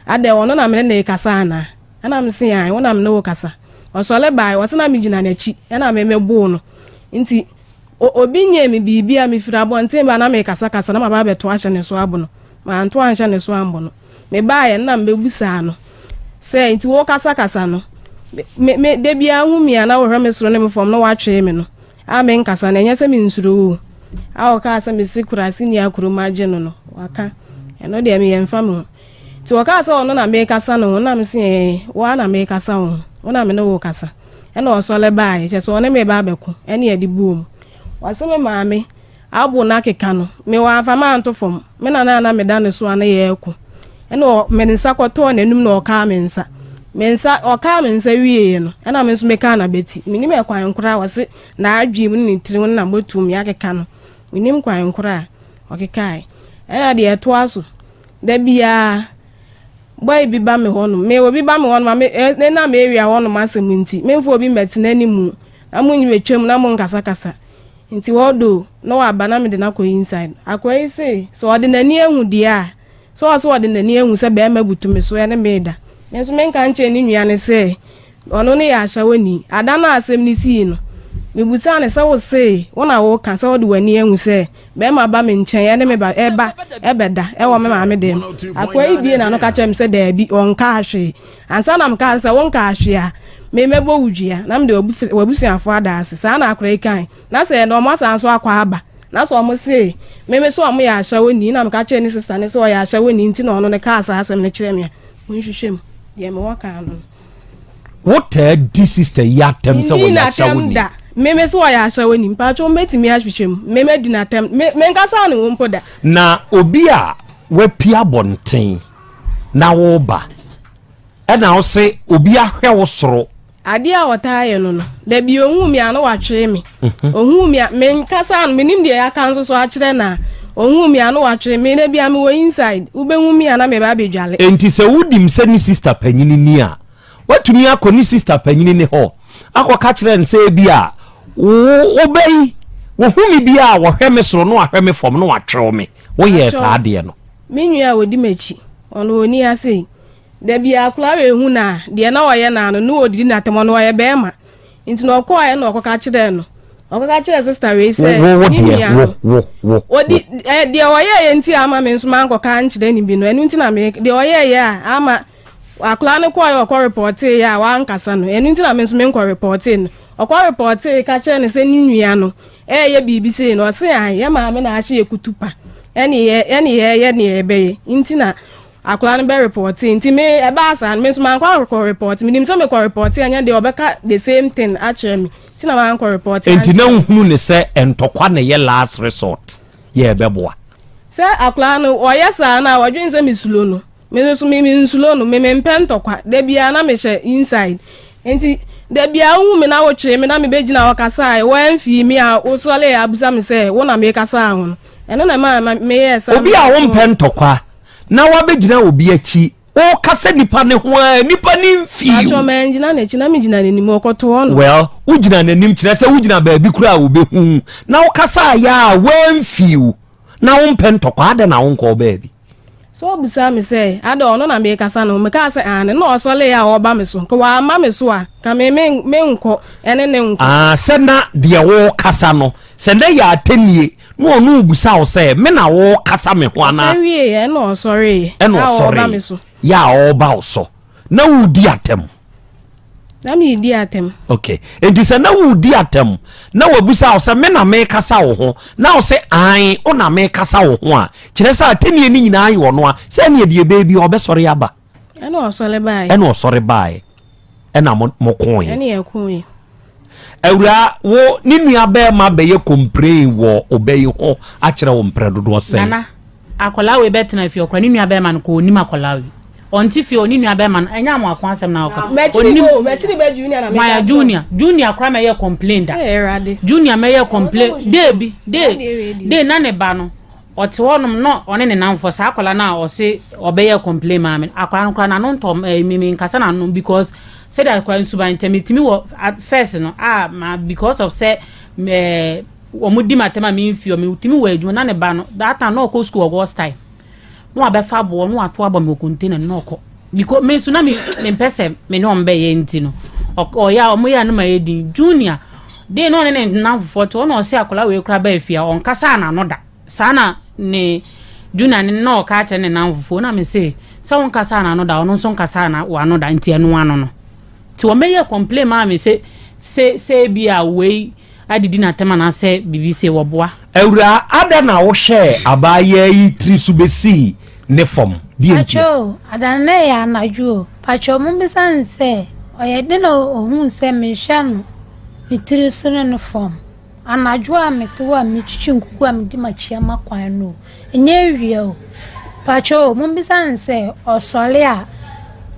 Adɛn ɔno na mene no rekasa anaa? Ɛna mese ae wo na mene wo kasa. Ɔsɔre baeɛ ɔse na megyina n'akyi ɛna me meboo no. Nti obi nyɛɛ me biribi a mefiri abɔnten ba na mekasakasa na maba abɛto ahyɛ ne so abo no. Manto anhyɛ ne so ambo no. Mebaeɛ no na mebɛbisaa no sɛ, Nti wokasakasa no, me, me, da biara wohu me a na wohwɛ me soro ne me fam na woatwee me no a menkasa no, ɛnyɛ sɛ mensuro wo o. A ɔkaa sɛ mese kuraseni a kurom agye no no, waka. Ɛno deɛ meyɛ mfa me ho. Nti ɔkaa sɛ ɔno na mekasa ne ho na mese ɛɛ, wo ara na mekasa wo ho, wo na me ne wo kasa. Ɛna ɔsɔre baeɛ, kyerɛ sɛ ɔne me reba abɛko, ɛne yɛde bɔɔ mu. Ɔse me maame Abo no akeka no, me wamfa me anto fam, me na na na meda ne so a na yɛreko. Ɛna ɔ, me nsa kɔtɔɔ n'anum na ɔkaa me nsa. Me nsa, ɔkaa me nsa wieeɛ no, ɛna me nso mekaa n'abati. Menim ɛkwan korɔ a ɔse n'adwene mu ne ne tiri ho ne n'abɔtuo mu akeka no. Menim kwan korɔ a ɔkekaeɛ. Ɛna deɛ ɛtoa so, da biara, boy bi ba me hɔnom. Me, obi ba me hɔnom a, me, ɛ, ɛnam area hɔnom asɛm nti, memfa obi mmɛtena animu na monnyina na monkasakasa. Nti although na waba na mede no akɔ inside. Akoa yi se sɛ ɔde n'ani ahu deɛ a, sɛ ɔse ɔde n'ani ahu sɛ bɛɛma butu me so ɛne me da. Me nso menka nkyerɛ ne nua no sɛ ɔno no yɛ ashawani. Ada no a asɛm no sii no, mebusaa no sɛ wo se wo na woka sɛ wode w'ani ahu sɛ bɛɛma ba me nkyɛn ɛne me ba ɛba ɛbɛda ɛwɔ me maame dɛm. Akoa yi bie n'ano ka kyerɛ me sɛ daabi ɔnkaa hwee. Ansa na mekaa sɛ wonkaa hwee a, me mɛbɔ wo dua na mede w'abusuafoɔ ada ase. Saa na akora yi kae. Na sɛ ɛnnɛ wɔn asan nso akɔ aba, na sɛ wɔn se me me sɛ wɔn yɛ ahyɛwoni, na meka kyerɛɛ ne sista no sɛ ɔyɛ ahyɛwoni nti na ɔno no kaa saa asɛm no kyerɛɛ me a, monhwehwɛ mu. Deɛ mewɔ ka ano no. Wotaa di sista yi atɛm sɛ Menni ɔyɛ n'atɛm ahyɛwoni? da. Me me sɛ ɔyɛ ahyɛwoni. Mpakyɛw mɛtumi ahwehwɛ mu. Me madi n'atɛm. Me menkasaa ne ho mpo da. Na obi a wapue abɔnten na woreba ɛna wose obi ahwɛ wo soro. Adeɛ a ɔtaa yɛ no no, da bi ɔhuu me a na watwere me. Ɔhuu me a, menkasa no, menim deɛ yɛaka nso so akyerɛ no a, ɔhuu me a na watwere me. Da bi a mewɔ inside, wobɛhu me a na meba abɛdwale. Enti sɛ wonim sɛ ne sista panyini ni a, woatumi akɔ ne sista panyini no hɔ akɔka kyerɛ no sɛ ebia wo wo ba yi, wɔhu me bi a wɔhwɛ me soro na wahwɛ me fam na watwerew me. Woyɛɛ saa adeɛ no? Me nua a ɔdi m'akyi, ɔno ɔnni ha sei. Da biara akwadaa wei hu no a, deɛ na ɔyɛ no ara no, na ɔdidi no atɛm, ɔno ɔyɛ barima. Nti na ɔkɔeɛ na ɔkɔka kyerɛɛ no. Ɔkɔka kyerɛɛ sista wei sɛ Wo, wo ne deɛ, nua wo, no. wo, wo, Ɔdi, wo. ɛ, deɛ ɔyɛeɛ nti a ama me nso mankɔka ankyerɛ no bi no, ɛno nti na me, deɛ ɔyɛeɛ a ama akwadaa no kɔeɛ ɔkɔ repɔteeɛ a wankasa no, ɛno nti na me nso menkɔ repɔtee no. Ɔkɔ repɔtee ka kyerɛɛ no sɛ ne nua no reyɛ biribi sei no, ɔse ae, yɛ maame na ahyɛ yɛ kutupa, ɛne yɛ, ɛne yɛyɛ deɛ yɛbɛyɛ nti na akwadaa no bɛ repɔtee. Nti me, ɛbaa saa no, me nso mankɔ ankɔ repɔte. Menim sɛ mekɔ repɔte a, ɛnyɛ deɛ ɔbɛka the same thing akyerɛ me, nti na mankɔ repɔte Enti na ankyerɛ no. wohunu no sɛ ntɔkwa na ɛyɛ last resort yɛ ɛbɛboa? Sɛ akwadaa no, ɔyɛ saa no a, ɔdwene sɛ mesuro no. Me nso me mensuro no, me mempɛ ntɔkwa, da biara na mehyɛ inside. Nti da biara wohu me na wotwee me na mebɛgyina hɔ kasaeɛ, woamfii me a wosɔreeɛ abusa me sɛ wo na mekasaa ho no, ɛno na ɛmaa meyɛɛ saa. Obi a wompɛ ntɔkwa na woabɛgyina obi akyi wokasa nipa no ho a nipa no mfii wo. Patrɔ mangyina n'akyi na megyina n'anim, ɔkɔtoo hɔ no. Well, wogyina n'anim kyerɛ sɛ wogyina baabi koraa a obehu wo na wokasaeɛ a wamfii wo na wompɛ ntɔkwa adɛn na wonkɔɔ baabi? Sɛ ɔbisaa me sɛ, Adɛn, ɔno na merekasa ne ho? Mekaa sɛ, Aane. Ɛnna ɔsɔreeɛ a ɔreba me so. Nka wamma me so a, nka me me menkɔ ɛne no nkɔ. Aa, sɛ na deɛ worekasa no, sɛ na ɛyɛ atɛnnie, na ɔno rebisa wo sɛ, Me na worekasa me ho anaa? Ɔka wieeɛ, ɛnna ɔsɔreeɛ Ɛnna a ɔreba me ɔsɔree, so. yɛ a ɔreba wo so. Na woredi atɛm. Na meredi atɛm. Ok. Enti sɛ na woredi atɛm, na wabisa wo sɛ, Me na merekasa wo ho? Na wo se, Aane, wo na merekasa wo ho a, kyerɛ sɛ atɛnnie no nyinaa yɛ ɔno a, sɛ ɛnneɛ deɛ ɛbɛyɛ biara ɔbɛsɔre aba. Ɛna ɔsɔre baeɛ. Ɛna ɔsɔre baeɛ. Ɛna mo mokoeɛ. Ɛna yɛkoeɛ. Awuraa, wo ne nua bɛɛma bɛyɛ complain wɔ ɔbɛ yi ho akyerɛ wo mprɛ dodoɔ sɛn? Nana, akwadaa wei bɛtena fie ɔkora ne nua bɛɛma no kɔ ɔnim akwadaa wei. Ɔnte fie ɔne nua bɛɛma no ɛnyɛ amoako asɛm na ɔka. Ɔnim mɛkyiri bɛ junior na mɛka kyerɛ. Junior, junior kora mɛyɛ complain da. Junior mɛyɛ complain day bi day day na ne ba no Ɔte hɔ nom na ɔne ne namfoɔ saa akwadaa no a ɔse ɔbɛyɛ complain maa me no akwadaa no koraa n'ano ntɔ ɛɛ me me nkasa n'ano because sɛdeɛ akwadaa no suban ntɛ metumi wɔ first no a ma because of sɛ ɛɛ wɔn di m'atɛm a memfi hɔ metumi wɔ adwuma na ne ba no that time na ɔkɔ school wɔ God's time na wabɛfa aboɔ na wato abɔ me wɔ container no na ɔkɔ because me nso na me mempɛ sɛ me ne wɔn bɛyɛ nti no ɔyɛ a wɔn yɛ a no ma yɛ din junior Dee na ɔne ne nnamfofoɔ te hɔ na ɔse akwadaa wei koraa baa fie a ɔnkasaa n'ano da. Saa na ne Junior ne na ɔka akyerɛ ne nnamfofoɔ na mese sɛ wonkasaa n'ano da ɔno nso nkasaa na w'ano da nti ɛno ano no. Nti wɔbɛyɛɛ complain maa me se se sɛ ebia wei adidi n'atɛm anaasɛ biribi sei wɔboa. Awuraa, adɛn na wohwɛɛ abaayaa yi tiri so bɛsii ne fam? Deɛ ntia? Pakyɛ o, ada no na ɛyɛ anadwo o. Pakyɛ o, mommisa no sɛ ɔyɛ dɛn na ohuu sɛ mehwɛ no ne tiri so ne no fam. Anadwo a mete hɔ a metwitwi nkuku a mede m'akyi ama kwan no o, ɛnyɛ awia o. Pakyɛ o, mommisa no sɛ ɔsɔre a,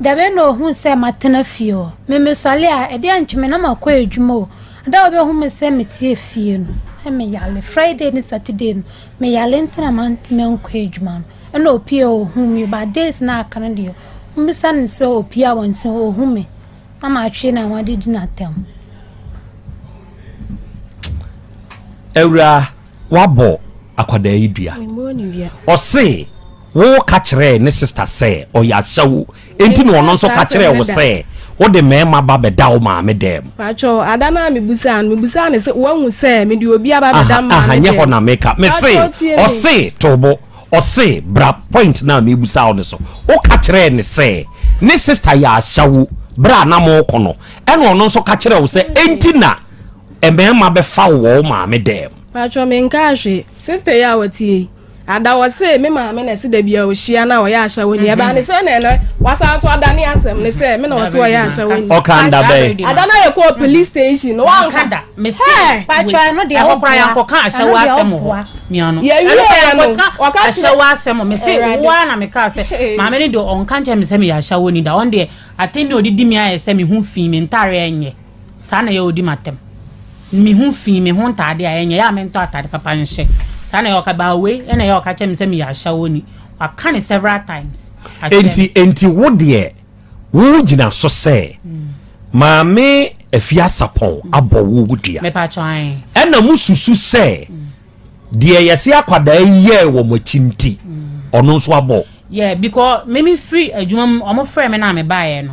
da bɛn na ohuu sɛ matena fie hɔ? Me mesɔre a, ɛdeɛ nkye me na makɔ adwuma o. Da a obehu me sɛ mete fie no, na meyare. Friday ne Saturday no, meyare nti na mantumi ankɔ adwuma no. Ɛna opie a ohuu me but days no a aka no deɛ, mommisa no sɛ opie abɔnten ohu me. Na matwe na wɔadidi no atɛm. Awuraa, woabɔ akwadaa yi dua. Ɔse wo ka kyerɛɛ ne sista sɛ ɔyɛ ahyɛwo enti na ɔno nso ka kyerɛɛ wo sɛ wode mmarima ba bɛda wo maame dɛm. Pacho, ada no a mebusaa no, mebusaa no sɛ wahu sɛ mede obi aba bɛda me maame dɛm. Nyɛ hɔ na meka. Mese, ɔse to bo. Ɔse bra point no a mebusa wo no so. Woka kyerɛɛ no sɛ ne sister yɛ ashawo berɛ a na mooko no, ɛna ɔno nso ka kyerɛɛ wo sɛ enti na mmarima bɛfa wo wɔ wo maame dɛm. Paatwɔ menkaa hwee. Sister yi a ɔte yi, ada ɔse me maame na ɛse dabi a ɔhyia no a ɔyɛ ashawo ni. Ɛbaa ne sɛn na ɛnɛ wasan so adane asɛm no sɛ me na ɔse ɔyɛ ashawo ni. Ɔkaa da bɛn? Ada no a yɛkɔɔ police station no wanka. Da. Mese Hey! Paatwɔ ɛno deɛ ɛhɔ koraa woboa. yɛankɔka Ɛno ahyɛwo deɛ asɛm wɔ hɔ. woboa. Mia no. Yɛwieɛ Ɛno koraa no, yɛankɔka ɔka kyerɛ ahyɛwo asɛm. Mese Awurade. wo ara na mekaa sɛ maame no deɛ ɔnka nkyerɛ me sɛ meyɛ ahyɛwo ni da. Ɔno deɛ atɛnni a ɔde di me ayɛ sɛ me ho fi, me ntaareɛ nyɛ. Saa na ɛyɛ a ɔdi m'atɛm. Me ho fi, me ho ntaade a ɛnyɛ, ɛyɛ a mentɔ ataade papa nhyɛ. Saa na ɛyɛ a ɔka, but wei ɛna ɛyɛ a ɔka kyerɛ me sɛ meyɛ ahyɛwo ni. Waka no several times akyerɛ me. Enti, enti wo deɛ wo gyina so sɛ Maame Afia Sarpong abɔ wo wo dua. Mepakyɛw ae. Ɛna mo susu sɛ deɛ yɛse akwadaa yi yɛɛ wɔ mo akyi nti ɔno nso abɔ. Yeah because me me firi adwuma mu ɔmo frɛ me na me baeɛ no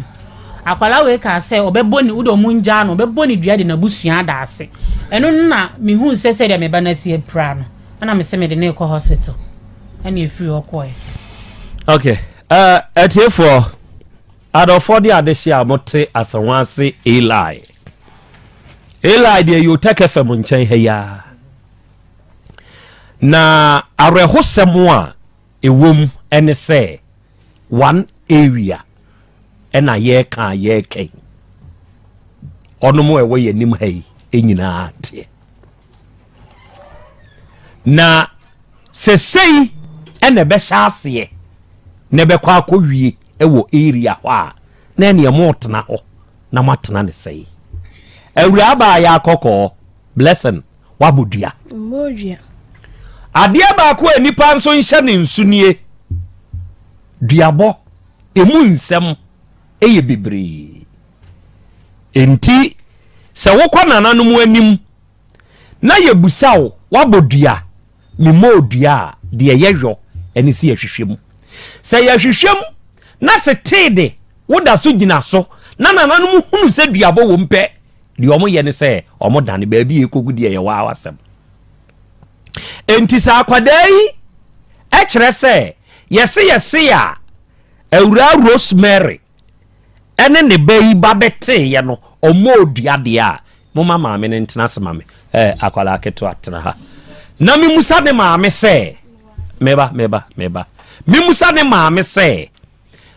akwadaa wei kaa sɛ ɔbɛbɔ ne wode ɔmo ngyaa no ɔbɛbɔ ne dua de n'abusua ada ase ɛno no na me hu sɛ sɛdeɛ me ba no asi apira no ɛna me sɛ me de no rekɔ hospital ɛna efiri hɔ kɔɛ. Okay uh, atiefoɔ adɔfoɔ de adehye a mote Asawase Eli Eli deɛ Yotec FM nkyɛn ha yi ara na awerɛhosɛm a ɛwom ne sɛ one area ɛna yɛreka a yɛreka yi ɔnom a ɛwɔ yɛn anim ha yi nyinaa teɛ na sɛsɛi ɛna ɛbɛhyɛ aseɛ na ɛbɛkɔ akɔwie ɛwɔ area hɔ a na ɛneɛ motena hɔ na moatena ne sɛe awuraa baa yɛ akɔkɔɔ blessing wabɔ dua. Adeɛ baako a nnipa nso nhyɛ ne nso nie, duabɔ, emu nsɛm yɛ bebree. Enti sɛ wokɔ nananom anim na yɛbusa wo wabɔ dua, memmɔɔ dua a, deɛ yɛyɔ ne sɛ yɛhwehwɛ mu. Sɛ yɛhwehwɛ mu na se tee de woda so gyina so na nananom hunu sɛ duabɔ wom pɛ, deɛ wɔyɛ ne sɛ wɔdane baabi a ɛkɔgu deɛ ɛyɛ waa asɛm. Enti sɛ akwadaa yi kyerɛ sɛ yɛse yɛse a Awuraa Rosemary ne ne ba yi ba bɛteeɛ no, ɔmmɔɔ dua deɛ a, momma maame no ntena ase ma me. Eh, akwadaa ketewa, tena ha. Na memusa ne maame sɛ, meba, meba, meba. Memusa ne maame sɛ,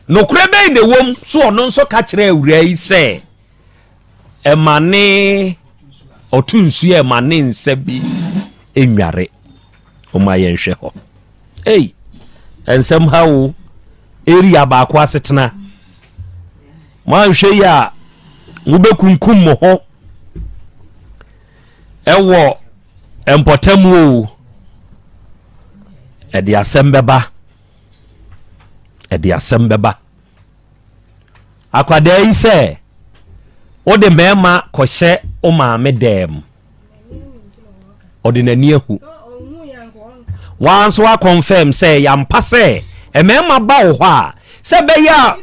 nokorɛ bɛn na ɛwom so ɔno nso ka kyerɛ awuraa yi sɛ, ɛma ne ɔto nsuo a ɛma ne nsa bi nnware. Ɔma yɛnhwɛ hɔ. Ei, nsɛm ha o. Area baako asetena. Moanhwɛ yi a, mobɛkunkum mo ho ɛwɔ mpɔtam o. Ɛde asɛm bɛba. Ɛde asɛm bɛba. Akwadaa yi sɛ wode mmarima kɔhyɛ wo maame dɛm. Ɔde n'ani ahu. Waa nso akɔnfɛm sɛ yɛampa sɛ mmarima ba wo hɔ a sɛ bɛyɛ a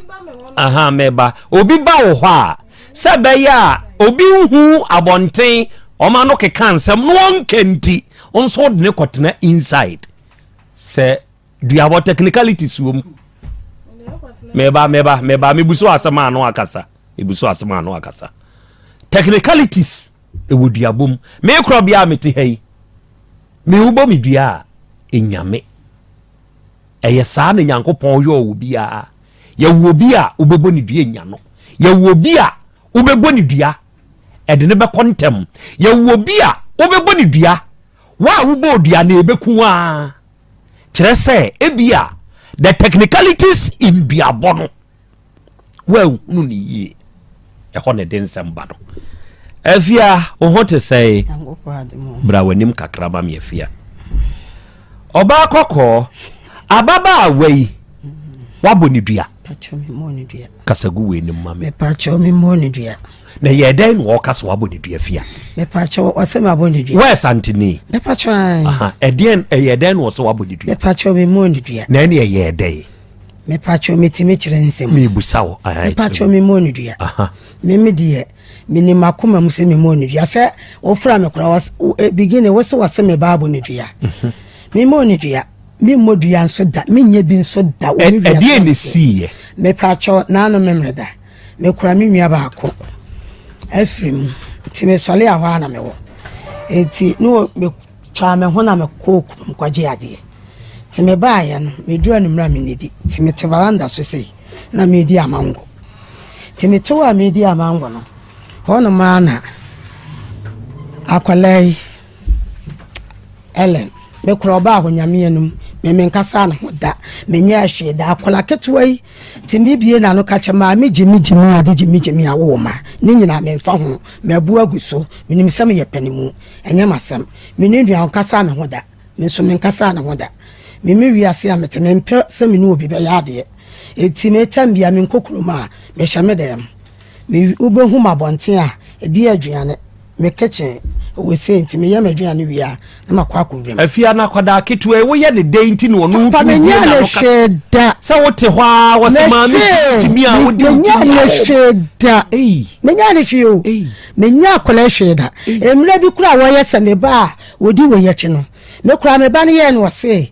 aha mɛba obi ba wo hɔ a sɛ bɛyɛ a obi nhu abɔnten ɔma no keka nsɛm na ɔnka nti nso wode ne kɔtena inside sɛ Duabɔ technicalities wɔ mu. Meba meba meba mebu so asɛm ano akasa. Mebu so asɛm ano akasa. Technicalities ɛwɔ duabɔ mu. Me korɔ bia mete ha yi. Me wobɔ me dua a enyame. Ɛyɛ saa na Nyankopɔn yɔɔ wɔ biara. Yɛwɔ obi a wobɛbɔ ne dua nya no. Yɛwɔ obi a wobɛbɔ ne dua ɛde ne bɛkɔ ntɛm. Yɛwɔ obi a wobɛbɔ ne dua wo a wobɔ dua na ɛbɛku a. Kyerɛ sɛ, ebia the technicalities in duabɔ no, woanhunu no yie. Ɛhɔ na ɛde nsɛm ba no. Afia, wo ho te sɛn? Bra w'anim kakra ma me, Afia. Ɔbaa kɔkɔɔ, ababaawa yi, woabɔ ne dua? Kasa gu w'anim ma me. Mepakyɛw me mmɔ ne dua. Na yɛ dɛn na ɔka sɛ wabɔ ne dua fia? Mepakyɛw ɔsɛ mabɔ ne dua. Wɛs antini. Mepakyɛw ayi. Aha ɛdeɛn ɛyɛ dɛn na ɔsɛ wabɔ ne dua? Mepakyɛw me mmɔ ne dua. Na ɛne ɛyɛ dɛn? Mepakyɛw metumi kyerɛ nsɛm. Mebusa wo. Mepakyɛw me mmɔ ne dua. Aha. Me me deɛ menim akoma mu sɛ me mmɔ ne dua sɛ wofra me kora eh, beginning wo sɛ wɔsɛ me ba abɔ ne dua. Mhm. Me mmɔ ne dua. Memmɔ dua nso da, menyɛ bi nso da wɔ me wiase. Ɛdeɛn na ɛsiiɛ? Mepaakyɛw, naano memmerɛ da, mekura me nua baako afiri mu, nti mesɔre a hɔ ara na mewɔ. Nti ne wɔ metwaa me ho na mekɔɔ kurom kɔgye adeɛ. Nti mebaeɛ no, meduru anwummerɛ a mennidi, nti mete veranda so sei na meredi amango. Nti mete hɔ a meredi amango no, hɔnom ara na akwadaa yi Ellen, me kora ɔbaa hɔ Nyame anim, me menkasaa ne ho da, menyɛɛ hwee da, akwadaa ketewa yi tumi bie n'ano ka kyerɛ maame gyimi gyimi ade gyimi gyimi a wowɔ ma ne nyinaa memfa ho, mabu agu so, menim sɛ meyɛ panimu, ɛnyɛ m'asɛm, me ne nua ɔnkasaa me ho da, me nso menkasaa ne ho da, me me wiase a mete mempɛ sɛ me ne obi bɛyɛ adeɛ, enti me tam bia menkɔ kurom a mehyɛ me dɛm, me wobɛhu m'abɔnten a ebi yɛ aduane. Me kitchen wɔ sei nti meyɛ m'aduane wie a na makɔ akɔwura mu. Afia na akwadaa ketewa yi woyɛ ne dɛn nti na ɔno Papa wotumi bue menyɛɛ ne n'ano ka hwee da. sɛ wote hɔ ara wɔsɛ maame Mese gyimi a wode wo menyɛɛ gyimi ne a hwee da. Ei. Menyɛɛ ne hwee o. Ei. Menyɛɛ akwadaa yi hwee da. Mmerɛ bi koraa a wɔyɛ sɛ me ba a ɔdi wei akyi no, me koraa me ba no yɛɛ no ɔse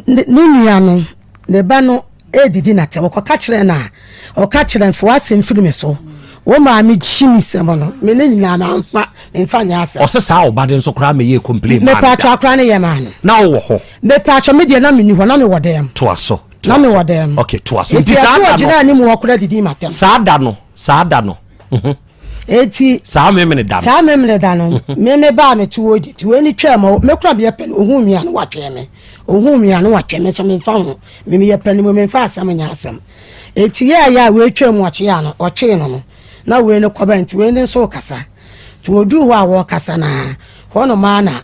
ne nua no ne ba no redidi no atɛm. Ɔkɔka kyerɛɛ no a, ɔka kyerɛɛ no, fa w'asɛm firi me so. Wo maame gye me sɛm no, me ne nyinaa mamfa, memfa nyɛ asɛm. Ɔse saa ɔba de nso koraa meyɛɛ complain maa no da. Mepatwɔ akora no yɛ maa no. Na wowɔ hɔ? Mepatwɔ me deɛ na menni hɔ, na mewɔ dɛm. Toa so. Na mewɔ dɛm. Okay, toa so. Nti saa da no. Nti ɛso ɔgyina anim hɔ koraa didi m'atɛm. Saa da no, saa da no. Mhm. Eti. Saa memene da no. Saa memene da no, mhm. me me baa me te hɔ di, te wei ni twɛn ma, me kora meyɛ pɛ no, ohun mi a no watwɛn me. Ohun mi a no watwɛn me nso memfa ho. Me meyɛ pɛ no mu memfa asɛm nyɛ asɛm. Eti yɛ yɛ a wei twɛn mu ɔkye a no, ɔkyee no no, na wei no kɔba nti wei no nso rekasa. Nti wɔduu hɔ a wɔrekasa no a, hɔnom ara na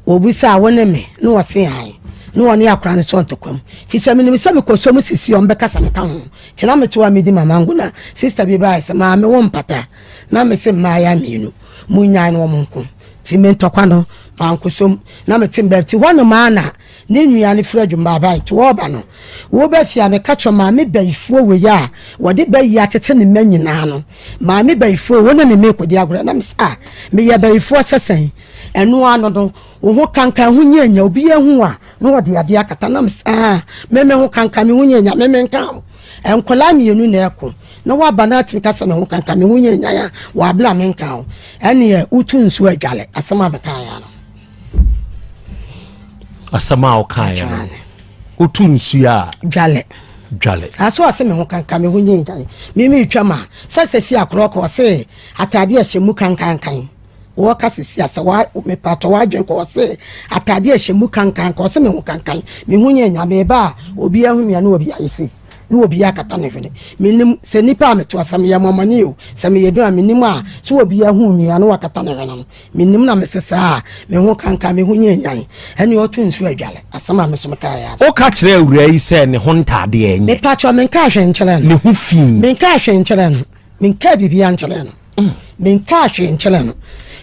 Wɔbisaa, Wo ne me? Na ɔse, Aane. Na ɔne akwadaa no sɔɔ ntɔkwa mu. Firi sɛ menim sɛ mekɔsɔ mu sisi a, wɔbɛka sɛ meka ho. Nti na mete hɔ a medi m'amango na sista bi baeɛ sɛ, Maame, wo mpata? Na mese, Mmaayewa mmienu, monnyae na wɔnko. Nti me ntɔkwa no, mankɔsɔ mu. Na mete me baabi. Nti hɔnom ara na. Ne nua no firi adwuma bae nti ɔreba no, woba fie a meka kyerɛ maame bayifoɔ wei a wɔde bayi atete ne mma nyinaa no, maame bayifoɔ wo ne ne mma rekɔdi agorɔ. Na mese ah, meyɛ bayifoɔ sɛ sɛn? Ɛno ano no, wo ho kankan ho nyɛ nya, obiara hu a na wɔde adeɛ akata. Na mese ah, me me ho kankan me ho nyɛ nya, me menka ho. Nkwadaa mmienu na ɛko na woaba na atumi ka sɛ me ho kankan me ho nyɛ nya a, wɔabla menka ho. Ɛneɛ wotu nsuo adwale, asɛm a mekaeɛ ano. Asɛm a wokaeɛ no, wotu nsuo a. Dwale. Dwale. Aso ɔse me ho kankan me ho nyɛ nyan. Me me twa ma sɛ sɛsi akorɔ kɔ ɔse ataade a ɛhyɛ mu kankankan. Wɔka sɛsi asɛ wa me patɔ wadwen kɔ ɔse ataade a ɛhyɛ mu kankankan ɔse me ho kankan me ho nyɛ nyan me ba a obi ahu me a na obi ayɛ sei na obi akata ne hwene. Menim sɛ nipa a meto sɛ meyɛ mɔmɔne o sɛ meyɛ dun a menim a sɛ obi ahu me a na wakata ne hwene no. Mennim na mese saa a, me ho kanka, me ho nyɛ nyan, ɛne ɔto nsuo adwale, asɛm a me nso mekaeɛ ara. Woka kyerɛɛ awuraa yi sɛ ne ho ntaadeɛ nyɛ. Mepakyɛw, menkaa hwee nkyerɛɛ no. Ne ho fi. Menkaa hwee nkyerɛɛ no. Menkaa biribiara nkyerɛɛ no. Menkaa hwee nkyerɛɛ no.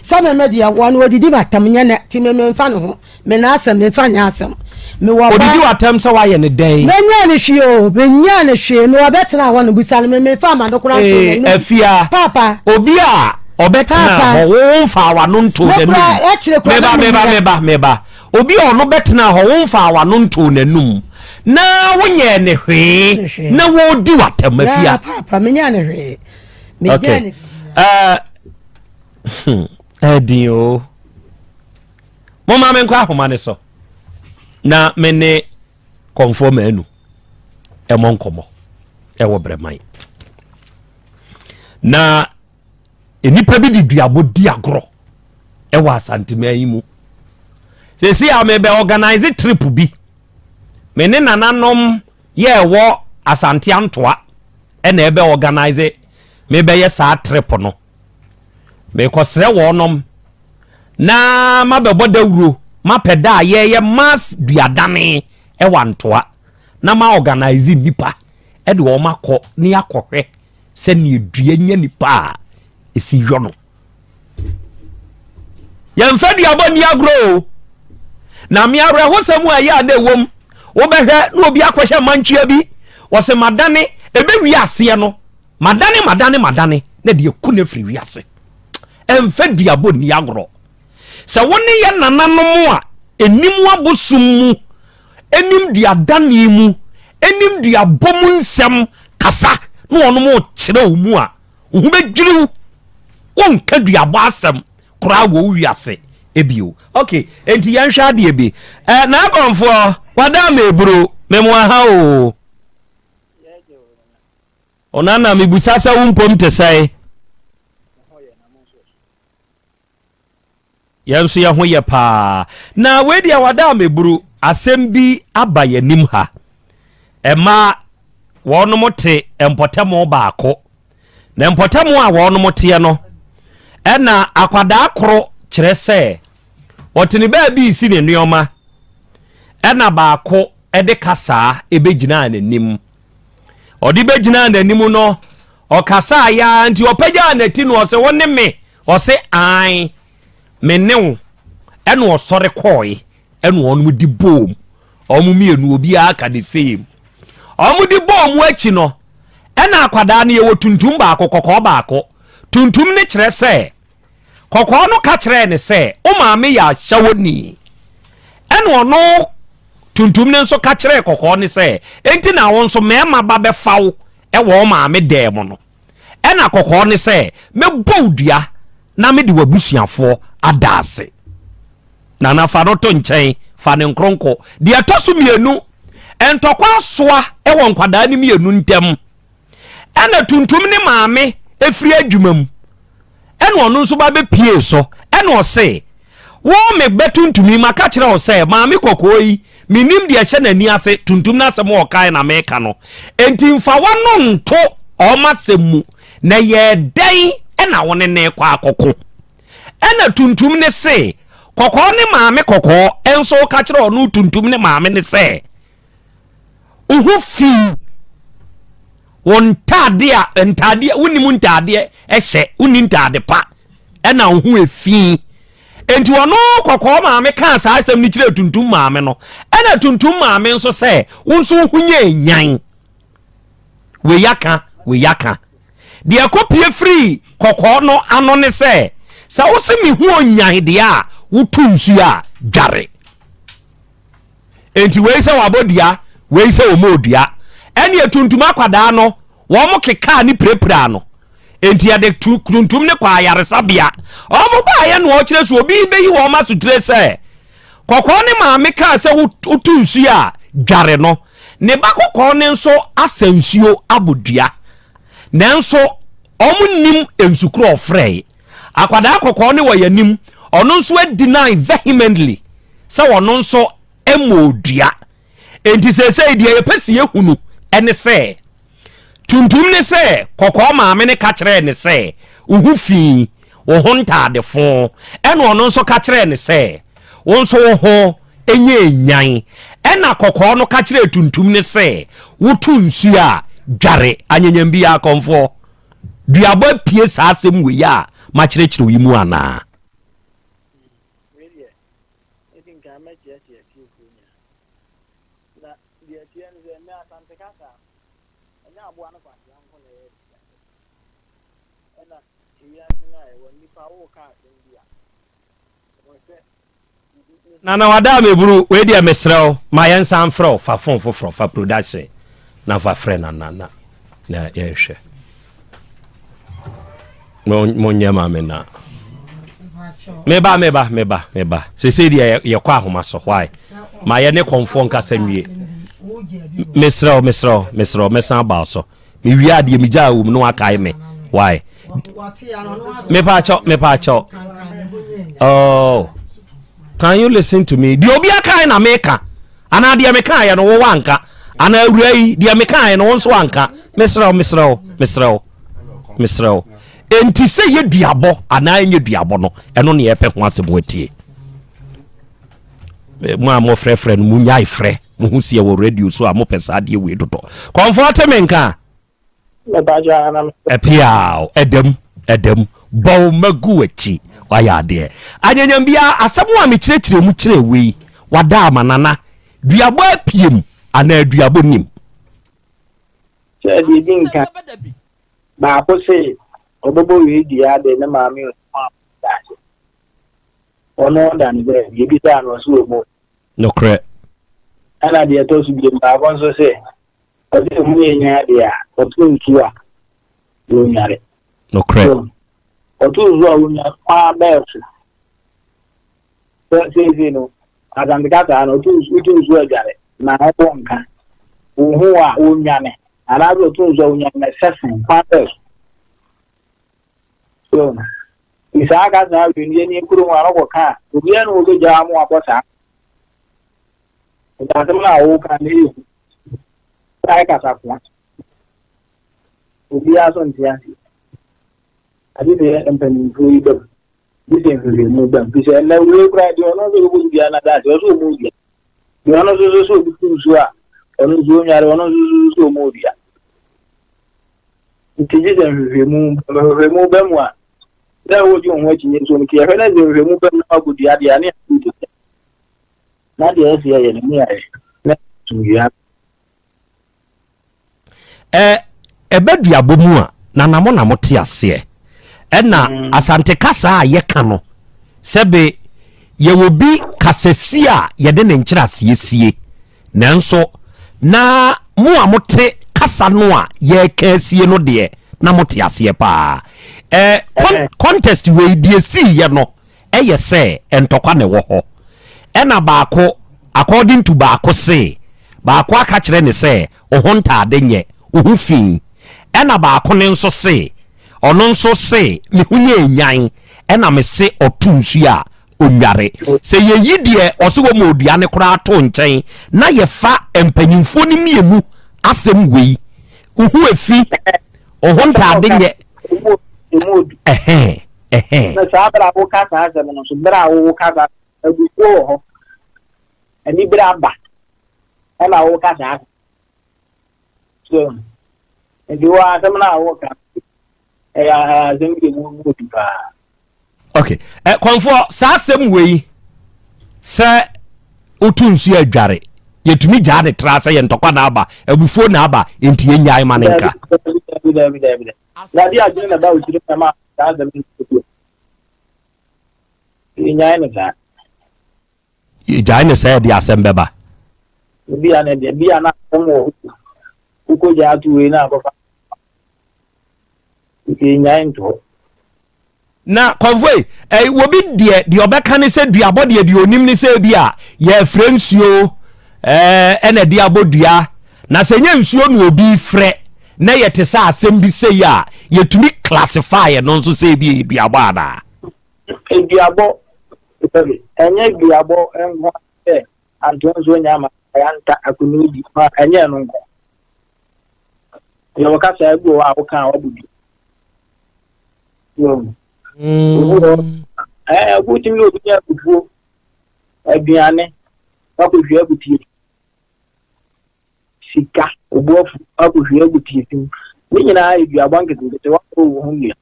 Sɛ me me deɛ, wɔn wɔdidi m'atam nyɛ nɛ, nti me memfa ne ho. Me n'asɛm, memfa nyɛ asɛm. Mewɔ ba. Odidi w'atɛm sɛ woayɛ no dɛn? Menyɛɛ no hwee o, menyɛɛ no hwee. Mewɔ bɛtena hɔ no, bisa no, me memfa ama no koraa ntoo Ee, n'anum. Afia, Paapa. obi a ɔbɛtena Paapa. hɔ, wo womfaa w'ano ntoo Me n'anum. koraa, akyire koraa Meba, na meba, mennim. meba, meba. Obi a ɔno bɛtena hɔ, womfaa w'ano ntoo n'anum, na wonyɛɛ no hwee, Ne hwee. na wɔredi w'atɛm, Daa, Afia. paapa, menyɛɛ no hwee. Menyɛɛ Okay. no biribiara. Eh, hmm, ɛden o. Momma menkɔ ahoma no so na me ne kɔmfoɔ maanu ɛmɔ nkɔmmɔ ɛwɔ brɛman na nnipa bi de duabɔ di agorɔ ɛwɔ asanteman yi mu sɛsi a mebɛ organize trip bi me ne nananom yɛ ɛwɔ asante antoa ɛna ɛbɛ organize mebɛyɛ saa trip no Merekɔsrɛ wɔnom na mabɛbɔ dawuro mapɛ da a yɛyɛ mass duadane wɔ Antoa na ma organise nnipa de wɔn akɔ ne akɔhwɛ sɛdeɛ dua nya nipa a ɛsi yɔ no. Yɛmfa duabɔ nni agorɔ o. Na me awerɛhosɛm a ɛyɛ a na ɛwom, wobɛhwɛ na obi akɔhwɛ mantwea bi, wɔsɛ madane, ɛbɛwie aseɛ no, Madane, madane, madane, na deɛ ku no afiri wiase. Ɛmfa duabɔ nni agorɔ. Sɛ wo ne yɛ nananom a ɛnim abosom mu, ɛnim duadane mu, ɛnim duabɔ mu nsɛm kasa na wɔnom rekyerɛ wo mu a, wo ho bɛdwiri wo. Wonka duabɔ asɛm koraa wɔ wo wiase ebio. Ok, enti yɛnhwɛ adeɛ bi. Eh, Naagɔnfoɔ, wada ama eburo, memoa ha o. Onana, mebisa sɛ wo mpom te sɛn? Yɛn nso yɛn ho yɛ paa. Na wei deɛ wada ameburu asɛm bi aba yɛn anim ha. Ɛma wɔnom te mpɔtam baako. Na mpɔtam a wɔnom teɛ no, ɛna akwadaa koro kyerɛ sɛ ɔte ne baabi resi ne nneɛma, ɛna baako de kasaa ɛbɛgyinaa n'anim. Ɔde bɛgyinaa n'anim no, ɔkasaa yaa nti ɔpagyaa n'ati no ɔse wo ne me? Ɔse ae me ne wo. Ɛna ɔsɔre kɔɔe ɛna wɔn de boom. Wɔn mmienu obiara ka the same. Wɔn de boom akyi no, ɛna akwadaa no yɛwɔ tuntum baako kɔkɔɔ baako. Tuntum no kyerɛ sɛ Kɔkɔɔ no ka kyerɛɛ no sɛ, Wo maame yɛ ahyɛwoni. Ɛnna ɔno tuntum no nso ka kyerɛɛ kɔkɔɔ no sɛ, Enti na wo nso mmarima ba bɛfa wo wɔ wo maame dan mu no. Ɛnna kɔkɔɔ no sɛ, Mɛbɔ wo dua na mede w'abusuafoɔ ada ase. Nana, fa no to nkyɛn, fa ne nkronko. Deɛ ɛtɔ so mmienu, ntɔkwa asoa wɔ nkwadaa no mmienu ntam. Ɛna tuntum ne maame firi adwuma mu ɛna ɔno nso ba bɛpie so ɛna ɔse wo me bɛ tuntum yi maka kyerɛ wo sɛ maame kɔkɔɔ yi menim deɛ ɛhyɛ n'ani ase tuntum no asɛm a ɔkae na meka no enti mfa w'ano nto ɔma asɛm mu na yɛ dɛn ɛna wo ne ne kɔ akɔko ɛna tuntum ne se kɔkɔɔ ne maame kɔkɔɔ ɛnso ka kyerɛ ɔno tuntum ne maame ne sɛ Wo ho fi wo ntaadeɛ a ntaadeɛ wonim ntaadeɛ hyɛ wonni ntaade pa ɛna wo ho efi. Enti ɔno kɔkɔɔ maame kaa saa asɛm no kyerɛɛ tuntum maame no, ɛna tuntum maame nso sɛ, Wo nso wo ho nyɛ nyan. Wei aka, wei aka. Deɛ ɛkɔpie firii kɔkɔɔ no ano ne sɛ, sɛ wo se me ho onyan deɛ a, woto nsuo a, dware. Enti wei sɛ wabɔ dua, wei sɛ ɔmmɔɔ dua. Ɛnneɛ tuntum akwadaa no, wɔn kekaa ne pirapiraa no. Enti yɛde tuntum no kɔɔ ayaresabea. Wɔn baeɛ na wɔkyerɛ sɛ obi bɛyi wɔn asotire sɛ, kɔkɔɔ ne maame kaa sɛ woto nsuo a, dware no. Ne ba kɔkɔɔ no nso asa nsuo abɔ dua. Nanso wɔn nnim nsu korɔ ɔfrɛe. Akwadaa kɔkɔɔ no wɔ yɛn anim, ɔno nso adeny vehemently sɛ ɔno nso mmɔɔ dua. Enti seesei deɛ yɛpɛ sɛ yɛhunu ne sɛ, tuntum ne sɛ kɔkɔɔ maame no ka kyerɛɛ no sɛ, wo ho fi, wo ho ntaade fo. Ɛna ɔno nso ka kyerɛɛ no sɛ, wo nso wo ho nyɛ nyan. Ɛna kɔkɔɔ no ka kyerɛɛ tuntum no sɛ, woto nsuo a, dware. Anyanyam biara akɔmfoɔ. Duabɔ apue saa asɛm wei a makyerɛkyerɛ yi mu anaa? Wei deɛ, mɛdi nkan mɛkyeakyea atiefoɔ nyinaa. Na deɛ ɛteɛ ne sɛ, nnɛ Asante kasa no, ɛnyɛ aboa no kwasea nko na ɛyɛ atiasɛm. Ɛna ewiase no a yɛwɔ no, nnipa woreka asɛm bi a, ɛwɔ sɛ Nana wada me buru wei deɛ mesrɛ wo ma yɛn nsa mfrɛ wo fa phone foforɔ fa production na fa frɛ nana na na yɛnhwɛ monyɛ ma me na meba meba meba meba sese deɛ yɛkɔ ahoma so why ma yɛ ne kɔnfoɔ nkasa nwie mesrɛ wo mesrɛ wo mesrɛ wo mɛsan aba so mewie adeɛ megyaa wɔ mu na wakae me why mepaakyɛw mepaakyɛw oh can you listen to me deɛ obi akae na meka anaa deɛ mekaeɛ no wowɔ anka anaa awura yi deɛ mekaeɛ no wo nso anka mesrɛ wo mesrɛ wo mesrɛ wo mesrɛ wo enti sɛ yɛ duabɔ anaa ɛnyɛ duabɔ no ɛno ne yɛpɛ ho asɛm atie mo a mofrɛfrɛ no monyae frɛ Mo ho si wɔ radio so a mo pɛ saa adeɛ wei dodɔ. Kɔnfoɔ te me nka. Ɛpiaw ɛdam ɛdam bɔ wo mma gu w'akyi wayɛ adeɛ. Anyanyam biara asɛm a mekyerɛkyerɛ mu kyerɛ wei wada ama nana duabɔ apiem anaa duabɔ nim. Sɛ deɛ di nka baako se ɔbɛbɔ wei dua de ne maame ɔmo a daakye ɔno ɔda ne baabi ebisaa no ɔse ɔmo Nokorɛ. Ɛna deɛ ɛtɔ so biom, baako nso se, ɔse ɔmu yɛ nya adeɛ a, ɔto nsuo a, wɔnnware. Nokorɛ. So, ɔto nsuo a wɔnnware kwan bɛɛ so. Sɛ seesei no, Asante kasa no, ɔto nsuo, woto nsuo adware, na ɔbɔ nka. Wo ho a, wɔnnwane. Anaasɛ ɔto nsuo a wɔnnwane na ɛsɛ sen, kwan bɛɛ so. So, nti saa kasa wei no, yɛn kurom a, ɔkɔ ka a, obiara na ɔbɛgyaa mo akɔ saa. Nti asɛm no a woka no ɛyɛ hu. Sɛ ayɛ kasakoa. Obiara so nte aseɛ. Agye sɛ mpanimfoɔ yi bam. Gye sɛ nhwehwɛmu bam. Fi sɛ ɛnɛ wei koraa deɛ ɔno nso ɔbɛbɔ dua no adaase ɔsɛ ɔmu dua. Deɛ ɔno nso so sɛ obi to nsuo a ɔno nso ɔnware ɔno nso so sɛ ɔmu dua. Nti gye sɛ nhwehwɛmu nhwehwɛmu ba mu a na wogye wo ho akyinnye nso nti ɛhwɛ na sɛ nhwehwɛmu ba mu na wabɔ dua deɛ a ne yɛabɔ dua. Na deɛ ɛsɛ yɛyɛ no ne yɛayɛ na asomdwoeɛ aba. Ɛ ɛba duabɔ mu a, na na mo na mote aseɛ. Ɛna mm. Asante kasa a yɛka no, sɛbe yɛwɔ bi kasasie a yɛde ne nkyerɛaseɛ sie. Nanso na mo a mote kasa no a yɛreka asie no deɛ, na mote aseɛ paa. Ɛ con contest wei deɛ siiɛ no ɛyɛ sɛ ntɔkwa na ɛwɔ hɔ. Ɛna baako according to baako se baako aka kyerɛ ne sɛ wo ho ntaade nyɛ, wo ho fi. Ɛna baako no nso se ɔno nso se me ho nyɛ nyan ɛna me se ɔto nsuo a ɔnnware. Sɛ yɛyi deɛ ɔse wɔma odua no koraa to nkyɛn na yɛfa mpanyimfoɔ no mmienu asɛm wei, wo ho efi, wo ho ntaade nyɛ, ɛhɛn, ɛhɛn. Na saa berɛ a woka saa asɛm no nso, berɛ a woka saa abufuo wɔ hɔ, anibere aba, ɛna woka saa asɛm. So, nti wɔ asɛm no a woka, ɛyɛ asɛm bi a ɛmu odu paa. Ok. Ok, eh, kɔnfoɔ, saa asɛm wei sɛ wotu nsuo adware, yɛtumi gyaa ne tra sɛ yɛ ntɔkwa na aba, abufuo na aba, nti yɛnnyae ma ne nka. Dabi, dabi, dabi, dabi, dabi. Na ade adwene na ɛba wo tirim na ma saa asɛm no nti. Yɛnnyae no saa. Yɛgyae no saa ɛde asɛm bɛba. Ebi a na ɛde, ebi a na asɛm wɔ hɔ. Wokɔgyaa ato wei na akɔfa. Nti yɛnnyae nto hɔ. Na kɔmfoe, eh, obi deɛ, deɛ ɔbɛka ne sɛ duabɔ deɛ, deɛ onim ne sɛ ebi a yɛfrɛ nsuo eh, ɛna ɛde abɔ dua. Na sɛ nyɛ nsuo na obi frɛ na yɛte sɛ asɛm bi sei a, yɛtumi classify ɛno nso sɛ ebi yɛ duabɔ anaa? Duabɔ, sɛbe, ɛnyɛ duabɔ nko sɛ antoa nsuo nyɛ ama ayanta akonnwa di, ma ɛnyɛ ɛno nko. Yɛwɔ kasa bi wɔ hɔ a woka a wabɔ dua. Wotumi ne obi nya abufuo, aduane, wakɔhwie agu tie, sika, obu afu, wakɔhwie agu tie fi. Ne nyinaa yɛ duabɔ nketenkete, wakɔ wo ho nua.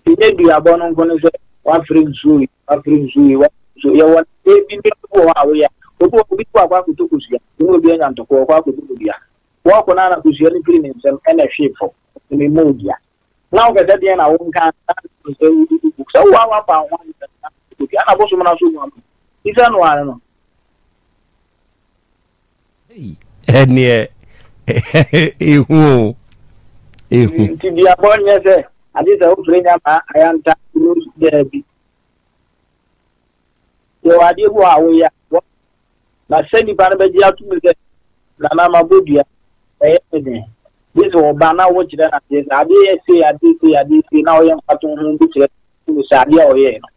Nti nyɛ duabɔ no nko ne sɛ wafrɛ nsuo yi, wafrɛ nsuo yi, wafrɛ nsuo. Yɛwɔ ebi ne bi wɔ hɔ a woyɛ. Obi wɔ obi akɔ akɔtɔ kosua, ne obi anya ntɔkwa, ɔkɔ akɔtɔ kosua. Wɔkɔ no ana kosua no firi ne nsam ɛna ɛhwee fam. Ɛna ɛmɔ odua. Na wopɛ sɛ deɛn na wonka ansa na sɛ wodidi sɛ wo a woafa wo ho ayɛ kosua na bosom no aso mu ama. Bisa no ara no. Ɛneɛ ehu o ehu. Nti duabɔ nyɛ sɛ ade sɛ wofrɛ nya ma ayanta no daabi. Yɛwɔ adeɛ bi wɔ a woyɛ a na sɛ nipa no bɛgye ato mu sɛ nana mabɔ dua ɛyɛ ne den. Gye sɛ ɔba na wokyerɛ no adeɛ sɛ adeɛ yɛ sei adeɛ sei adeɛ sei na ɔyɛ mfato ho bi kyerɛ no sɛ adeɛ a ɔyɛɛ no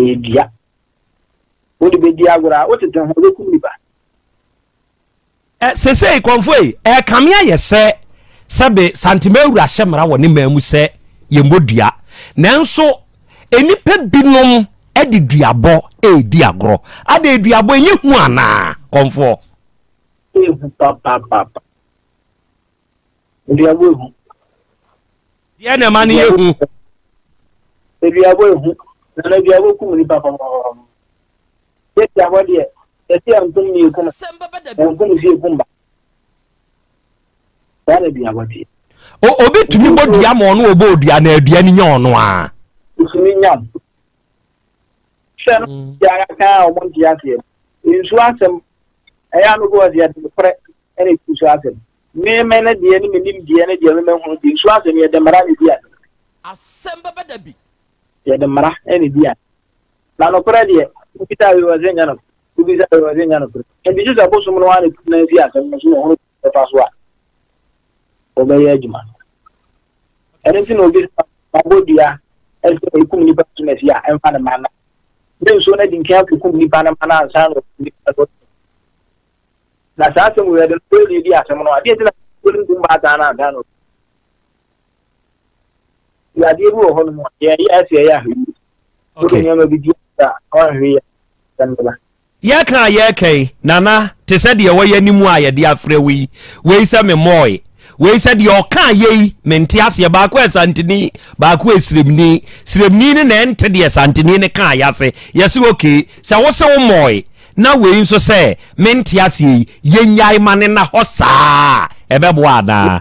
ɛyɛ dua. Wode bɛdi agorɔ a, wotete ho, wobɛkum nipa. Ɛ, sesei, kɔmfoɔ yi, ɛrekame ayɛ sɛ, sɛbe Santema awura hyɛ mmara wɔ ne man mu sɛ yɛmmɔ dua. Nanso, nnipa binom de duabɔ redi agorɔ. Adɛn, duabɔ, ɛnyɛ hu anaa, kɔmfoɔ? Ɛyɛ hu papaapa. Aduabɔ ehu. Deɛ na ɛma no yɛ hu. Aduabɔ ehu. Na aduabɔ kum nipa papaapa. Aduabɔ deɛ, yɛsi ɛnkum ne ekum. Ɛnkum si ekum ba. Saa na aduabɔ teɛ. Obi tumi bɔ dua ma ɔno ɔbɔ dua na adua no nya ɔno a. Otumi nya wo. Sɛ no deɛ aka a wɔn nte aseɛ. Nsuo asɛm ɛyɛ ano bi wɔ sɛ yɛde nokorɛ ɛna ɛdi nsuo asɛm. Me me ne deɛ ne me nim deɛ ne deɛ me mahunu deɛ nsuo asɛm yɛde mmara na ɛdi asɛm. Asɛm bɛba da bi. Yɛde mmara na ɛdi asɛm. Na nokorɛ deɛ wobisa wei ɔse nyɛ nokorɛ, wobisa wei ɔse nyɛ nokorɛ. Nti gye sɛ bosom no ara na ɛtu nan si asɛm no so na ɔhunu kwan bɛfa so a wɔbɛyɛ adwuma no. Ɛno nti na obi sɛ mabɔ dua sɛ ɛkum nipa asomasi a ɛmfa ne mma na ne nsuo no adi nkan akɔkum nipa no mma no ansa na ɔkum nipa no. Na saa asɛm wei yɛde nokorɛ na edi asɛm no a, deɛ nti na nsuo no nkum baatan no ansa na Nti adeɛ bi wɔ hɔ nom a, yɛyɛ ɛsɛ yɛyɛ ahwɛ yie. Wode nneɛma bi di a, ɔnhwɛ yie a, asɛm bɛba. Yɛka a yɛreka yi, Nana, te sɛ deɛ ɛwɔ yɛn anim a yɛde afrɛ wo yi, wei sɛ memmɔɔe, wei sɛ deɛ ɔkaa yei, mente aseɛ, baako yɛ Santini, baako yɛ Siremni, Siremni no na ɛnte deɛ Santini no kaa yɛ ase, yɛse okay, sɛ wo se wommɔɔe, Na wei nso sɛ mente aseɛ yi, yɛnnyae ma no nna hɔ saa a, ɛbɛboa anaa?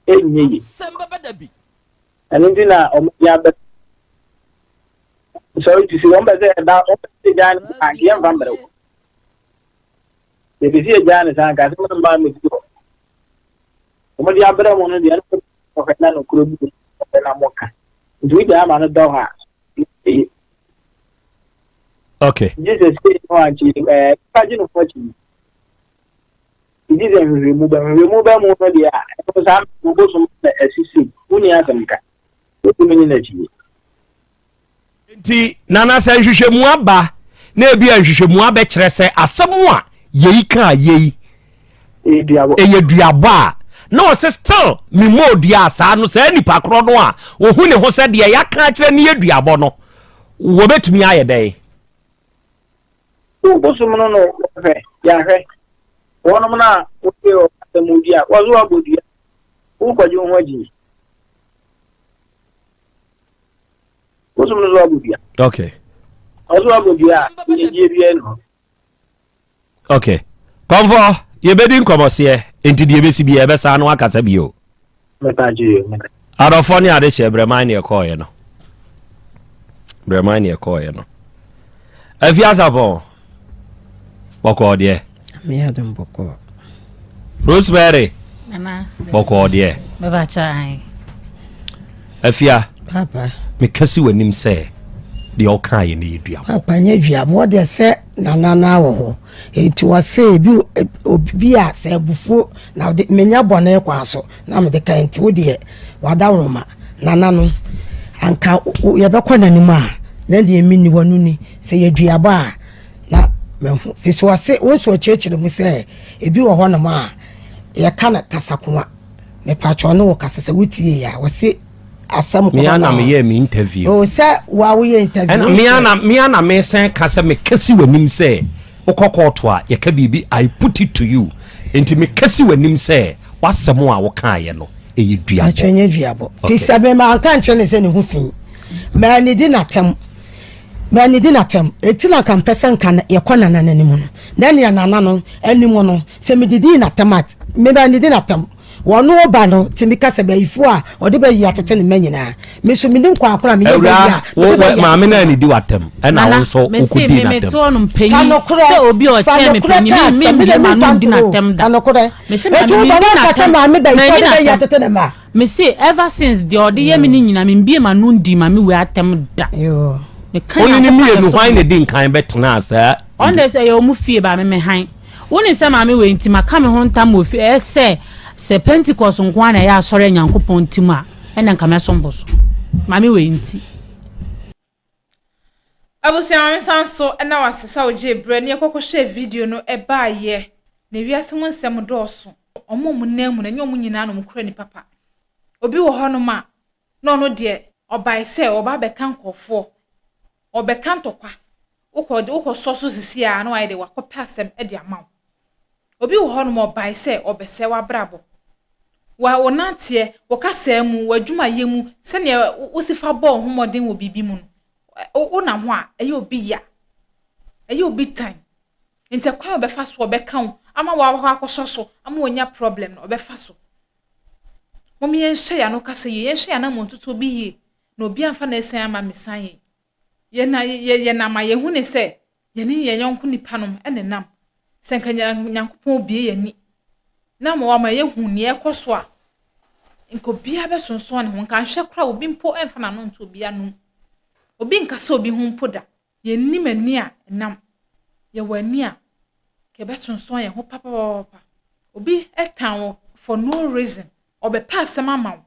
Ɛnyɛ yie. Ɛno nti na wɔde abɛ Sorry to say, wɔn pɛ sɛ ɛda wɔn pɛ sɛ yɛgyae no saa nka yɛmfa mbrɛ wo. Yɛpɛ sɛ yɛgyae no saa nka asɛm no mmaa mmɛsi hɔ. Wɔn de abrɛ mo no deɛ ɛno wɔhwɛ na nokorɛ bi wɔhwɛ na moka. Nti wogyae ma no dɔ hɔ a, eye. Okay. Jesus sei no ankye ɛɛ nipa gye ne ho akyi. Jesus nhwehwɛmu bɛ nhwehwɛmu bɛ mu no deɛ a ɛno saa no bosom na asisi wonni asɛm ka. Wotumi nye n'akyi yi. Nti nana sɛ nhwehwɛmu aba na ebi a nhwehwɛmu abɛkyerɛ sɛ asɛm a yei kaa yei ɛyɛ duabɔ a na ɔse still me mmɔɔ dua a saa no saa nipa korɔ no a ɔhu ne ho sɛ deɛ yɛaka akyerɛ no yɛ duabɔ no wɔbɛtumi ayɛ dɛn? Wo bosom no no wɔhwɛ yɛahwɛ wɔnom no a wɔde wɔn asɛm di a wɔso abɔ dua wokɔgye wo ho agyi. Bosom no so abɔ dua. Okay. Ɔso abɔ dua a, nnyegyeɛ biara nni hɔ. Okay. Kɔmfɔ, yɛbɛdi nkɔmmɔseɛ, nti deɛ ɛbɛsi biara yɛbɛsan no akasa bio. Adɔfoɔ ne adehyeɛ brɛman ne ɛkɔɔeɛ no. Brɛman ne ɛkɔɔeɛ no. Afi asapɔn. Bɔkɔɔ deɛ. Rosemary. Bɔkɔɔ deɛ. Afia. Papa. Meka si w'anim sɛ deɛ ɔkaeɛ no yɛ duabɔ. Papa nyɛ duabɔ deɛ sɛ nana na wɔ hɔ. Enti ɔse ebi obi a sɛ abufuo na ɔde menya bɔne kwan so na mede ka nti wo deɛ wadaworoma nana no anka yɛbɛkɔ n'anim a na deɛ menni hɔ no ni sɛ yɛ duabɔ a na mahu fi so ɔse wo nso ɔkyerɛkyerɛ mu sɛ ebi wɔ hɔnom a yɛka no kasakoa mepakyɛ ɔne wo kasa sɛ wotie a ɔse asɛm koro na meyɛ me interview. O sɛ wa woyɛ interview. Ɛna mea na mea na mesan ka sɛ meka si w'anim sɛ wokɔ kɔɔto a yɛka biribi I put it to you nti meka si w'anim sɛ w'asɛm a wokaeɛ no ɛyɛ duabɔ. Akyɛ nyɛ duabɔ. Fi sɛ me ma nka nkyerɛ ne sɛ ne ho fi. Ma ne di n'atɛm. Ma ne di n'atɛm. Eti na nka mpɛ sɛ nka yɛkɔ nana n'anim no. Na nea nana no anim no sɛ medidi n'atɛm a me ma ne di n'atɛm. Wɔn ba no tumi ka sɛ bayifoɔ a ɔde bayi atete ne mma nyinaa. Me nso menim kwan koro a meyɛ bayi a mede bayi atete maame no anidi w'atɛm ɛna wo nso wokɔdii n'atɛm. Ka nokorɛ, fa nokorɛ ka asɛm, me deɛ memfa ntoro o, ka nokorɛ. Enti wo ba woanka sɛ maame bayifoɔ de bayi atete ne mma? Mese ever since deɛ ɔde yɛ me no nyinaa membie m'ano ndii maame wei atɛm da. Wo ne no mmienu hwan na ɛdi nkan bɛtenaa saa? Ɔno deɛ sɛ ɛyɛ wɔn fie ba me me hann. Wonim sɛ maame wei nti maka me ho ntam wɔ fie ɛyɛ sɛ sɛ Pentecost nko ara na ɛyɛ asɔre a Nyankopɔn te mu a ɛna nka mɛsom bo so. Maame wei nti. Abusua ma me san so na wase sɛ wogyee berɛ ne yɛkɔ kɔhwɛɛ video no baayɛ. Na wiase mu nsɛm dɔɔso. Wɔn a wɔnam mu no ɛnyɛ wɔn nyinaa na wɔkura nipa pa. Obi wɔ hɔnom a na ɔno deɛ ɔbae sɛ ɔba abɛka nkurɔfoɔ, ɔbɛka ntɔkwa. Wokɔ wokɔsɔ so sisi a na wayɛ de wakɔpɛ asɛm de ama wo. Obi wɔ hɔnom ɔbae sɛ ɔbɛsɛe w'abrabɔ. Wa wo nanteɛ, wo kasaa mu, w'adwumayɛ mu, sɛdeɛ wosi fa bɔ wo ho mmɔden wɔ biribi mu no, wonam hɔ a, ɛyɛ obi ya. Ɛyɛ obi tan. Nti kwan a ɔbɛfa so ɔbɛka wo ama wakɔ akɔsɔ so ama wanya problem no, ɔbɛfa so. Mom yɛnhyɛ yɛn ano kasa yie, yɛnhyɛ yɛn anammɔntutuo bi yie, na obi amfa n'asiane amma ammɛsiane yɛn. Yɛn yɛ yɛnam a yɛhu ne sɛ yɛne yɛn yɔnko nipa nom na ɛnam. Sɛ nka Nyankopɔn bue yɛn ani na ama wama yɛhu nea ɛkɔ so a, nka obiara bɛsonsono ne ho. Nka anhwɛ koraa obi mpo mfa n'ano nto obi anom. Obi nkasa obi ho mpo da. Yɛnnim ani a ɛnam. Yɛwɔ ani a, nka yɛbɛsonsono yɛn ho papapapa. Obi tan wo for no reason. Ɔbɛpɛ asɛm ama wo.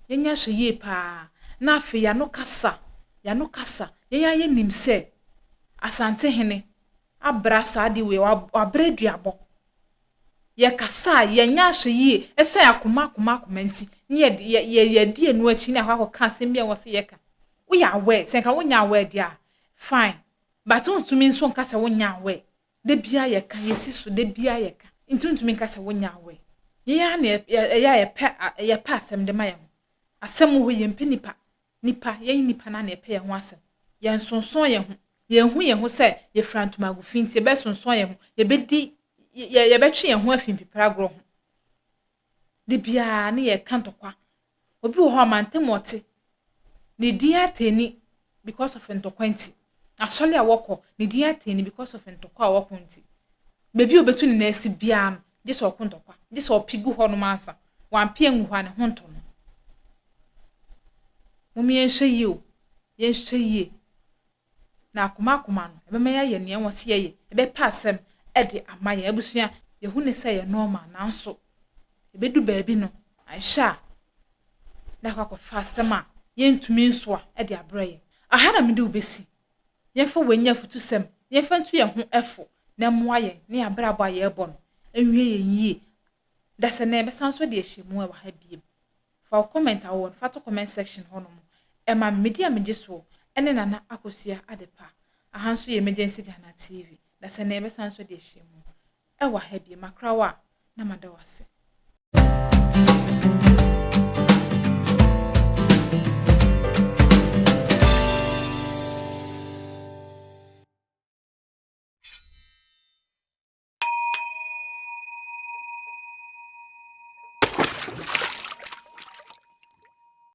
Yɛnyɛ ahwɛyie paa. Na afei y'ano kasa, y'ano kasa. Yɛn ara yɛnim sɛ Asantehene abra saa ade wei, wabrɛ aduabɔ. Yɛkasa a, yɛnyɛ ahwɛyie. Ɛsiane akoma akoma akoma nti, ne yɛde yɛ yɛ yɛdi ɛno akyi ne akɔ akɔka asɛm bi a ɛwɔ sɛ yɛka. Woyɛ aware, sɛ nka wonyɛ aware deɛ a, fine. But wontumi nso nka sɛ wonyɛ aware. Da biara yɛka, yɛsi so, da biara yɛka. Nti wontumi nka sɛ wonyɛ aware. Yɛn ara na ɛyɛ a yɛpɛ yɛpɛ asɛm de ma yɛn ho. Asɛm wɔ hɔ, yɛmpɛ nnipa. Nnipa, yɛn nnipa no ara na yɛpɛ yɛn ho asɛm. Yɛnsonsono yɛn ho. Yɛnhu yɛn ho sɛ yɛfira ntomago fi nti yɛbɛsonsono yɛn ho. Yɛbɛdi, yɛbɛtwe yɛn ho afi mpepragorɔ ho. Da biara ne yɛka ntɔkwa. Obi wɔ hɔ a mantam ɔte. Ne din atɛni because of ntɔkwa nti. Asɔre a wɔkɔ, ne din atɛni because of ntɔkwa a wɔko nti. Baabi a obetu ne nan asi biara no, gye sɛ ɔko ntɔkwa. Gye sɛ ɔpe gu hɔnom ansa. Wampe angu hɔ a, ne ho ntɔ no. Mom yɛnhwɛ yie o. Yɛnhwɛ yie. Na akoma akoma no, ɛbɛma yɛayɛ nea ɛwɔ sɛ yɛyɛ. Ɛbɛpɛ asɛm de ama yɛn. Abusua, yɛhu ne sɛ ɛyɛ normal nanso ɛbɛdu baabi no, anhwɛ a, na akɔ akɔfa asɛm a yɛntumi nsoa de abrɛ yɛn. Aha na mede wo bɛsi. Yɛmfa wei nyɛ afutusɛm, na yɛmfa ntu yɛn ho fo, na ɛmmoa yɛn ne yɛn abrabɔ a yɛrebɔ no nwie yɛn yie. Dasani, yɛbɛsan nso de ahyɛmu wɔ ha bio. Fa wo comment a wowɔ no fa to comment section hɔ nom ma me. Me din a megye soɔ ne Nana Akosua Adepa. Aha nso yɛ Emergency Ghana TV. Na sɛ nnɛ yɛbɛsan nso de ahyia mu wɔ ha bio. Makra wo a, na mada wo ase.